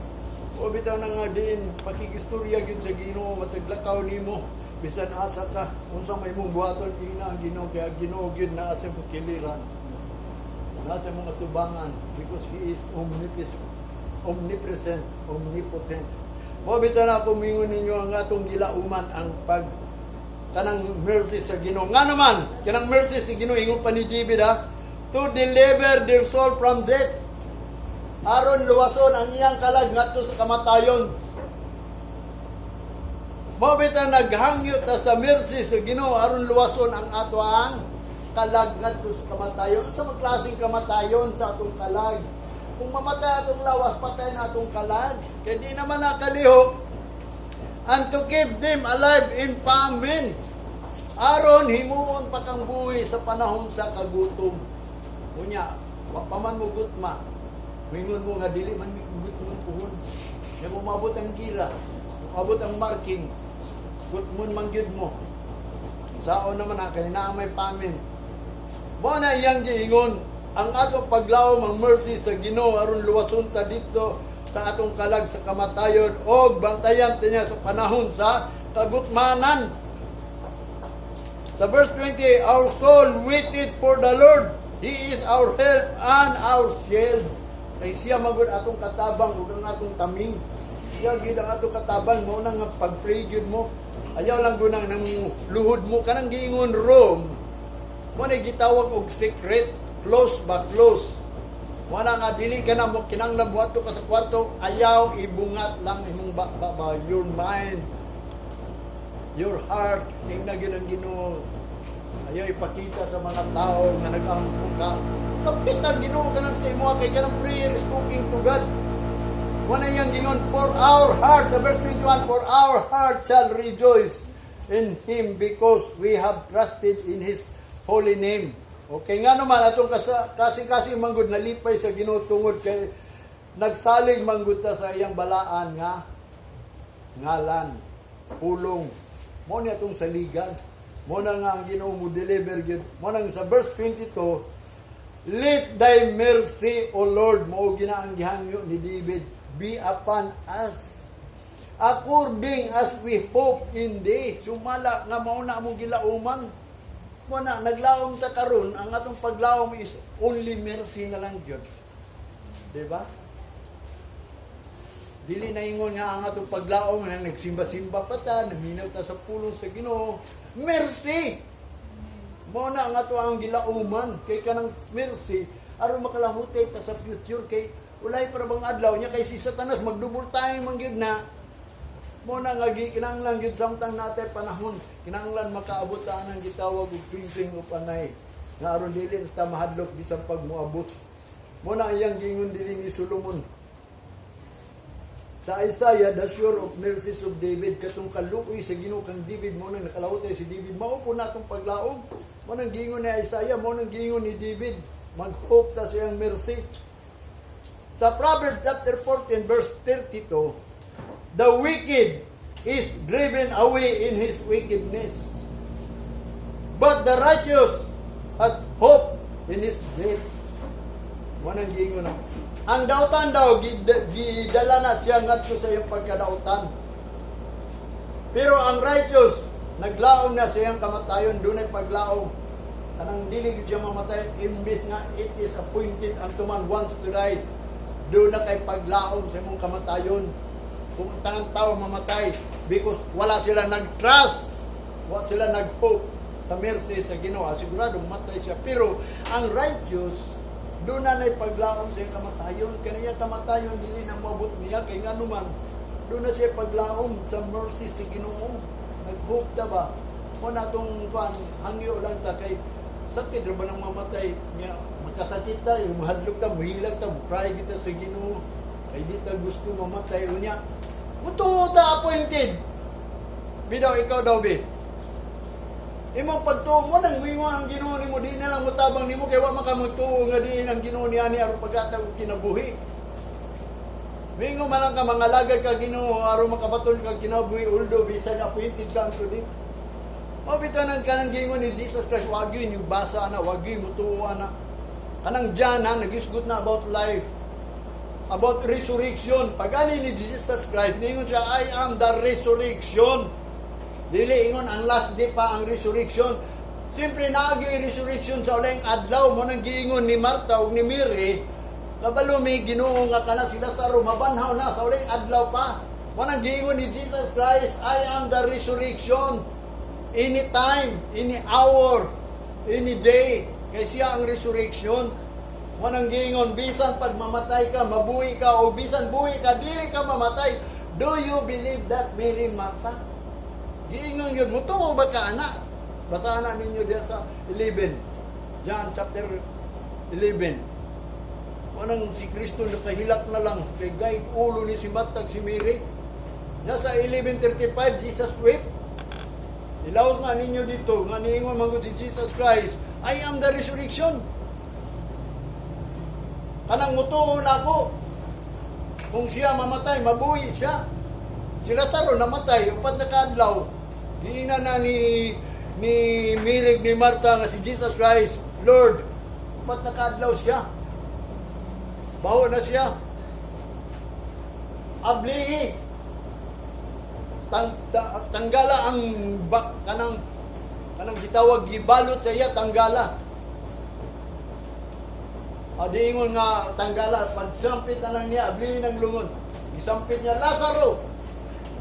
O bitaw na nga din pakikistorya gyud sa Ginoo mataglakaw nimo bisan asa ka, unsa may imong buhaton, ingna ang Ginoo kay ang Ginoo gyud naa sa imong kiliran. Naa sa imong atubangan because He is omnipresent, omnipresent, omnipotent. Mo bitaw na ako mingon ninyo ang atong gilauman ang pag kanang mercy sa Ginoo. Nga naman, kanang mercy sa Ginoo ingon pa ni David ha, to deliver their soul from death. Aron luwason ang iyang kalag ngadto sa kamatayon. Mao bitaw naghangyo ta sa mercy sa Ginoo aron luwason ang ato ang kalag ngadto sa kamatayon. Sa klaseng kamatayon sa atong kalag? Kung mamatay atong lawas, patay na atong kalag. Kay di naman nakalihok and to keep them alive in famine. Aron himuon pa kang buhi sa panahon sa kagutom. Unya, wa pa man mo gutma. Mingon mo nga dili man gutmon puhon. Nya umabot ang gira, umabot ang marking, gutmon man gyud mo. Saon naman na kay naa may famine. Mao na iyang giingon ang atong paglaom ang mercy sa Ginoo aron luwason ta dito sa atong kalag sa kamatayon og bantayan ta niya sa panahon sa kagutmanan. Sa verse 20, "Our soul waited for the Lord. He is our help and our shield." Kay siya magud atong katabang ug ang atong taming. Siya gyud ang atong katabang. Mao na nga pag-pray gyud mo. Ayaw lang gunang nang luhod mo kanang giingon room. Mo na gitawag og secret, close ba, close. Wala nga dili ka na mo kinahanglan buhato ka sa kwarto, ayaw ibungat lang imong ba, ba, ba your mind, your heart, ingna gyud ang Ginoo. Ayaw ipakita sa mga tao nga nag-ampo ka. Sabit ang Ginoo kanang sa imo kay kanang prayer is talking to God. Wala yang gingon, for our heart, sa verse 21, "For our heart shall rejoice in Him because we have trusted in His holy name." Okay, nga naman, atong kasing-kasing manggod nalipay sa Ginoo tungod kay nagsalig manggod ta sa iyang balaan nga ngalan, pulong. Mo ni atong saligan. Mao na nga ang Ginoo mo deliver gyud. Mao nang sa verse 22, "Let thy mercy, O Lord," mao gina ang gihangyo ni David, "be upon us according as we hope in thee." Sumala nga mao na among gilauman. Mao na naglaom ta karon, ang atong paglaom is only mercy na lang gyud. Di ba? Dili na ingon nga ang atong paglaom na nagsimba-simba pa ta, naminaw ta sa pulong sa Ginoo. Mercy! Mao na ang ato ang gilauman kay kanang mercy aron makalahutay ta sa future, kay ulay para bang adlaw niya kay si Satanas mag-double time man gyud na. Mao na nga kinahanglan gyud samtang natay panahon, kinahanglan makaabot ta ang gitawag og twinkling of an eye nga aron dili ta mahadlok bisan pag moabot. Mao na iyang gingon dili ni Solomon sa Isaiah, the sure of mercies of David, katong kaluoy sa Ginoo kang David, mao nang nakalahutay si David, mao po na atong paglaom. Mao nang giingon ni Isaiah, mao nang giingon ni David, mag-hope ta sa iyang mercy. Sa Proverbs chapter 14 verse 32, "The wicked is driven away in his wickedness, but the righteous hath hope in his death." Mao nang giingon na. Ang dautan daw, gidala na siya ngadto sa iyang pagkadautan. Pero ang righteous, naglaom na sa iyang kamatayon, dunay paglaom. Kanang dili gyud siya mamatay, imbis nga it is appointed unto man once to die. Duna kay paglaom sa imong kamatayon. Kung ang tanang tao mamatay, because wala sila nag-trust, wala sila nag-hope sa mercy sa Ginoo, sigurado mamatay siya. Pero ang righteous, duna na'y paglaom sa iyang kamatayon. Kaniya kamatayon, dili na moabot niya. Kay nga naman, duna siya paglaom sa mercy sa Ginoo. Nag-hope ta ba? O natong kwan, hangyo lang ta kay sakit ra ba nang mamatay niya, makasakit ta, mahadlok ta, muhilak ta, pray kita sa Ginoo. Kay di ta gusto mamatay unya. Mutuo ta appointed. Bidaw ikaw daw be. Imong pagtuo mo nang muingon ang Ginoo nimo, di na lang motabang nimo kay wa man ka magtuo nga diin ang Ginoo niya ni aron paghatag og kinabuhi. Mingo man lang ka, mga lagad ka Ginoo aron makabaton ka kinabuhi, although bisan appointed ka unto di. Mao bitaw nang kanang gingon ni Jesus Christ, wag yun yung basa na, wag yun mutuo na. Kanang John ha, nagisgot na about life, about resurrection. Pag ani ni Jesus Christ, ningon siya, "I am the resurrection." Dili ingon ang last day pa ang resurrection. Siyempre, naagi yung resurrection sa uling adlaw. Mao nang giingon ni Martha ug ni Mary, kabalo mi, Ginoo, nga kana si Lazaro mabanhaw na sa uling adlaw pa. Mao nang giingon ni Jesus Christ, "I am the resurrection." Any time, any hour, any day, kay siya ang resurrection. Mao nang giingon, bisan pag mamatay ka, mabuhi ka, o bisan buhi ka, dili ka mamatay. Do you believe that, Mary and Martha? Giingon yun, mutuo ba ka ana? Basahan na ninyo diya sa 11. John chapter 11. Manang si Kristo nakahilak na lang kay guide ulo ni si Martha ug si Mary. Nasa 11:35, Jesus wept. Ilaos na ninyo dito, nga niingon man gud si Jesus Christ, "I am the resurrection." Kanang mutuo na ako. Kung siya mamatay, mabuhi siya. Si Lazaro namatay, 4 na kaadlaw. Giingnan na ni Mary ni Martha nga si Jesus Christ, "Lord, 4 na kaadlaw siya. Baho na siya. Ablihi. Tanggala ang bak kanang gitawag gibalot sa iya, tanggala." Adi ingon nga tanggala, pagsampit na lang niya, ablihi ng lungon. Isampit niya, "Lazaro!"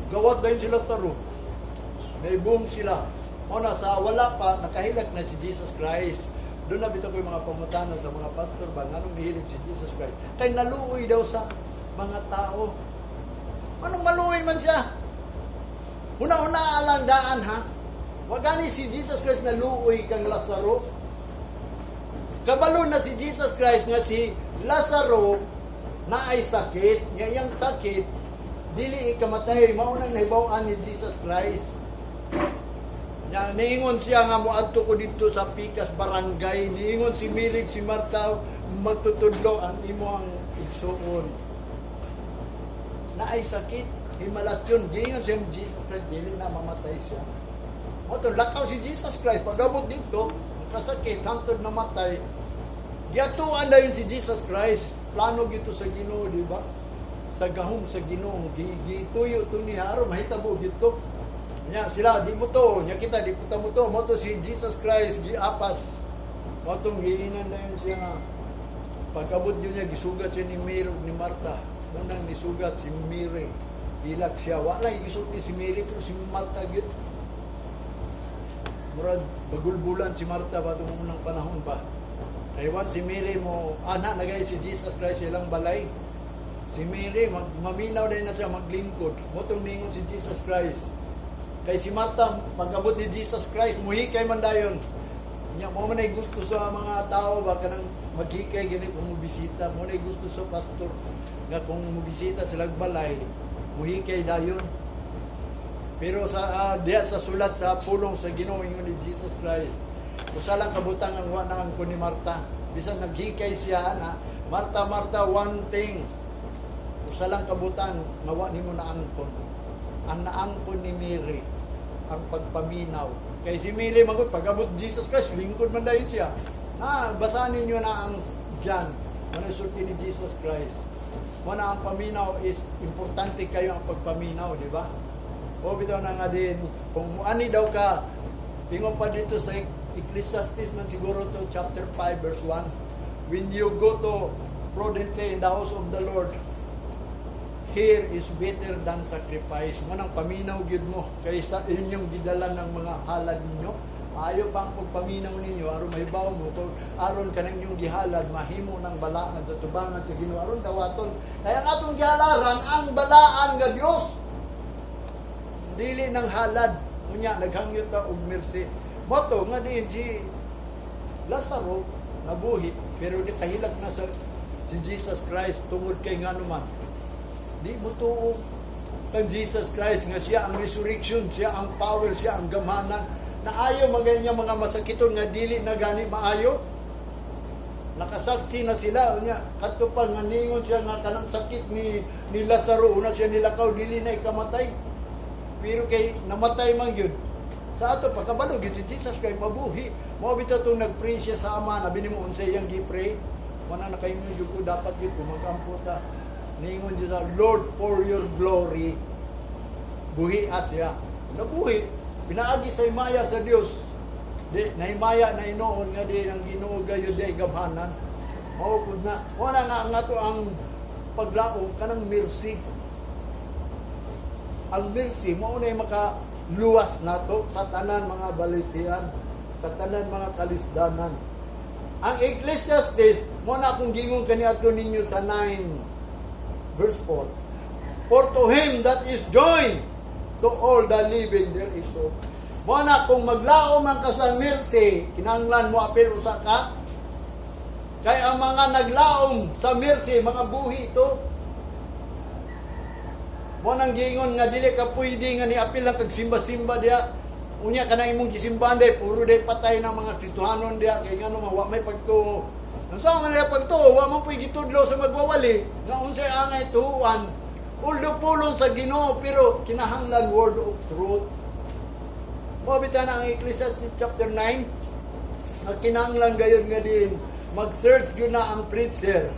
Gawat dayon si Lazaro. Naibong sila. O na sa wala pa, nakahilak na si Jesus Christ. Doon na bitaw ko yung mga pangutana sa mga pastor ba, nganong nihilig si Jesus Christ? Kay naluoy daw sa mga tao. Anong maluoy man siya? Una-una lang daan ha. Wa gani si Jesus Christ naluoy kang Lazaro. Kabalo na si Jesus Christ nga si Lazaro na ay sakit, nga iyang sakit dili ikamatay, mao nang nahibaw-an ni Jesus Christ. Nya niingon siya nga moadto ko didto sa Pikas Barangay, niingon si Mary, si Martha, magtutudlo ang imo ang igsuon. Na ay sakit, himalat yun. Giingon siya ni Jesus Christ, dili na mamatay siya. Mao to lakaw si Jesus Christ pag-abot dito, kasakit hangtod namatay. Giatuan dayon si Jesus Christ. Plano gito sa Ginoo, di ba? Sa gahom sa Ginoo, gituyo to niya aron mahitabo gito. Nya sila di mo to, nya kita di puta mo to, mao to si Jesus Christ giapas. Mao tong giinan dayon siya nga pag-abot yun niya, gisugat siya ni Mary ug ni Martha. Unang nisugat si Mary. Hilak siya. Wala gisulti si Mary pero si Martha gyud. Murag bagulbulan si Martha ba itong unang panahon ba. Kay si Mary mo, ana na si Jesus Christ ilang balay. Si Mary, maminaw din na siya maglingkod. Mao tong ningon si Jesus Christ. Kay si Martha, pag-abot ni Jesus Christ, muhikay man dayon. Nya mo man ay gusto sa mga tao ba kanang maghikay gani kung mobisita, mo nay gusto sa pastor nga kung mobisita sila balay, muhikay dayon. Pero sa diya sa sulat sa pulong sa Ginoo, ingon ni Jesus Christ, usa lang kabutang ang wa na ni Marta. Bisan naghikay siya na, "Marta, Marta, one thing." Usa lang kabutang nga wa nimo naangkon. Ang naangkon ni Mary ang pagpaminaw. Kay si Mary magud pag-abot Jesus Christ, lingkod man dayon siya. Na basahan ninyo na ang John, ano sulti ni Jesus Christ. Mao ang paminaw is importante kayo ang pagpaminaw, di ba? O bitaw na nga din, kung ani daw ka, ingon pa dito sa Ecclesiastes man siguro to, chapter 5 verse 1. When you go to prudently in the house of the Lord, hear is better than sacrifice. Mao nang paminaw gyud mo kaysa inyong gidala ng mga halad ninyo. Maayo pa ang pagpaminaw ninyo aron mahibaw mo kung aron kanang inyong gihalad mahimo ng balaan sa tubangan sa Ginoo aron dawaton. Kaya ang atong gihalaran ang balaan nga Dios. Dili ng halad. Unya naghangyo ta og mercy. Mao to nga diin si Lazaro nabuhi pero di kahilak na sa si Jesus Christ tungod kay ngano man di mo tuo kang Jesus Christ nga siya ang resurrection, siya ang power, siya ang gamhanan. Na ayaw mga niya mga masakiton nga dili na gani maayo. Nakasaksi na sila unya kadto pa nga ningon siya nga kanang sakit ni Lazaro una siya nilakaw dili na ikamatay. Pero kay namatay man gyud. Sa ato pagkabalo gyud si Jesus kay mabuhi. Mao bitaw tong nagpray siya sa Ama, nabi nimo unsay iyang gi-pray. Wala na kayo gyud ko dapat gyud kung magampo ta. Ningon siya sa Lord, for your glory buhi siya. Nabuhi pinaagi sa himaya sa Dios. Di nahimaya na inoon nga di ang Ginoo gayud di gamhanan. Mao pud na. Wala nga ang ato ang paglaom kanang mercy. Ang mercy mao na makaluwas nato sa tanan mga balitian, sa tanan mga kalisdanan. Ang Ecclesiastes, mo na akong gingon kaniadto ninyo sa 9 verse 4. For to him that is joined to all the living there is hope. Mo na kung maglaom ang ka sa mercy, kinahanglan mo apil usa ka. Kay ang mga naglaom sa mercy, mga buhi ito. Mo nang giingon nga dili ka pwede nga niapil lang kag simba-simba diha. Unya kana imong gisimbahan day puro day patay ng mga Kristohanon diha kay ngano man wa may pagtuo. Unsa man nila pagtuo, wa man puy gitudlo sa magwawali nga unsay angay tuuan. Although pulong sa Ginoo pero kinahanglan word of truth. Mao bitaw na ang Ecclesiastes chapter 9 nga kinahanglan gayud nga din mag-search gyud na ang preacher.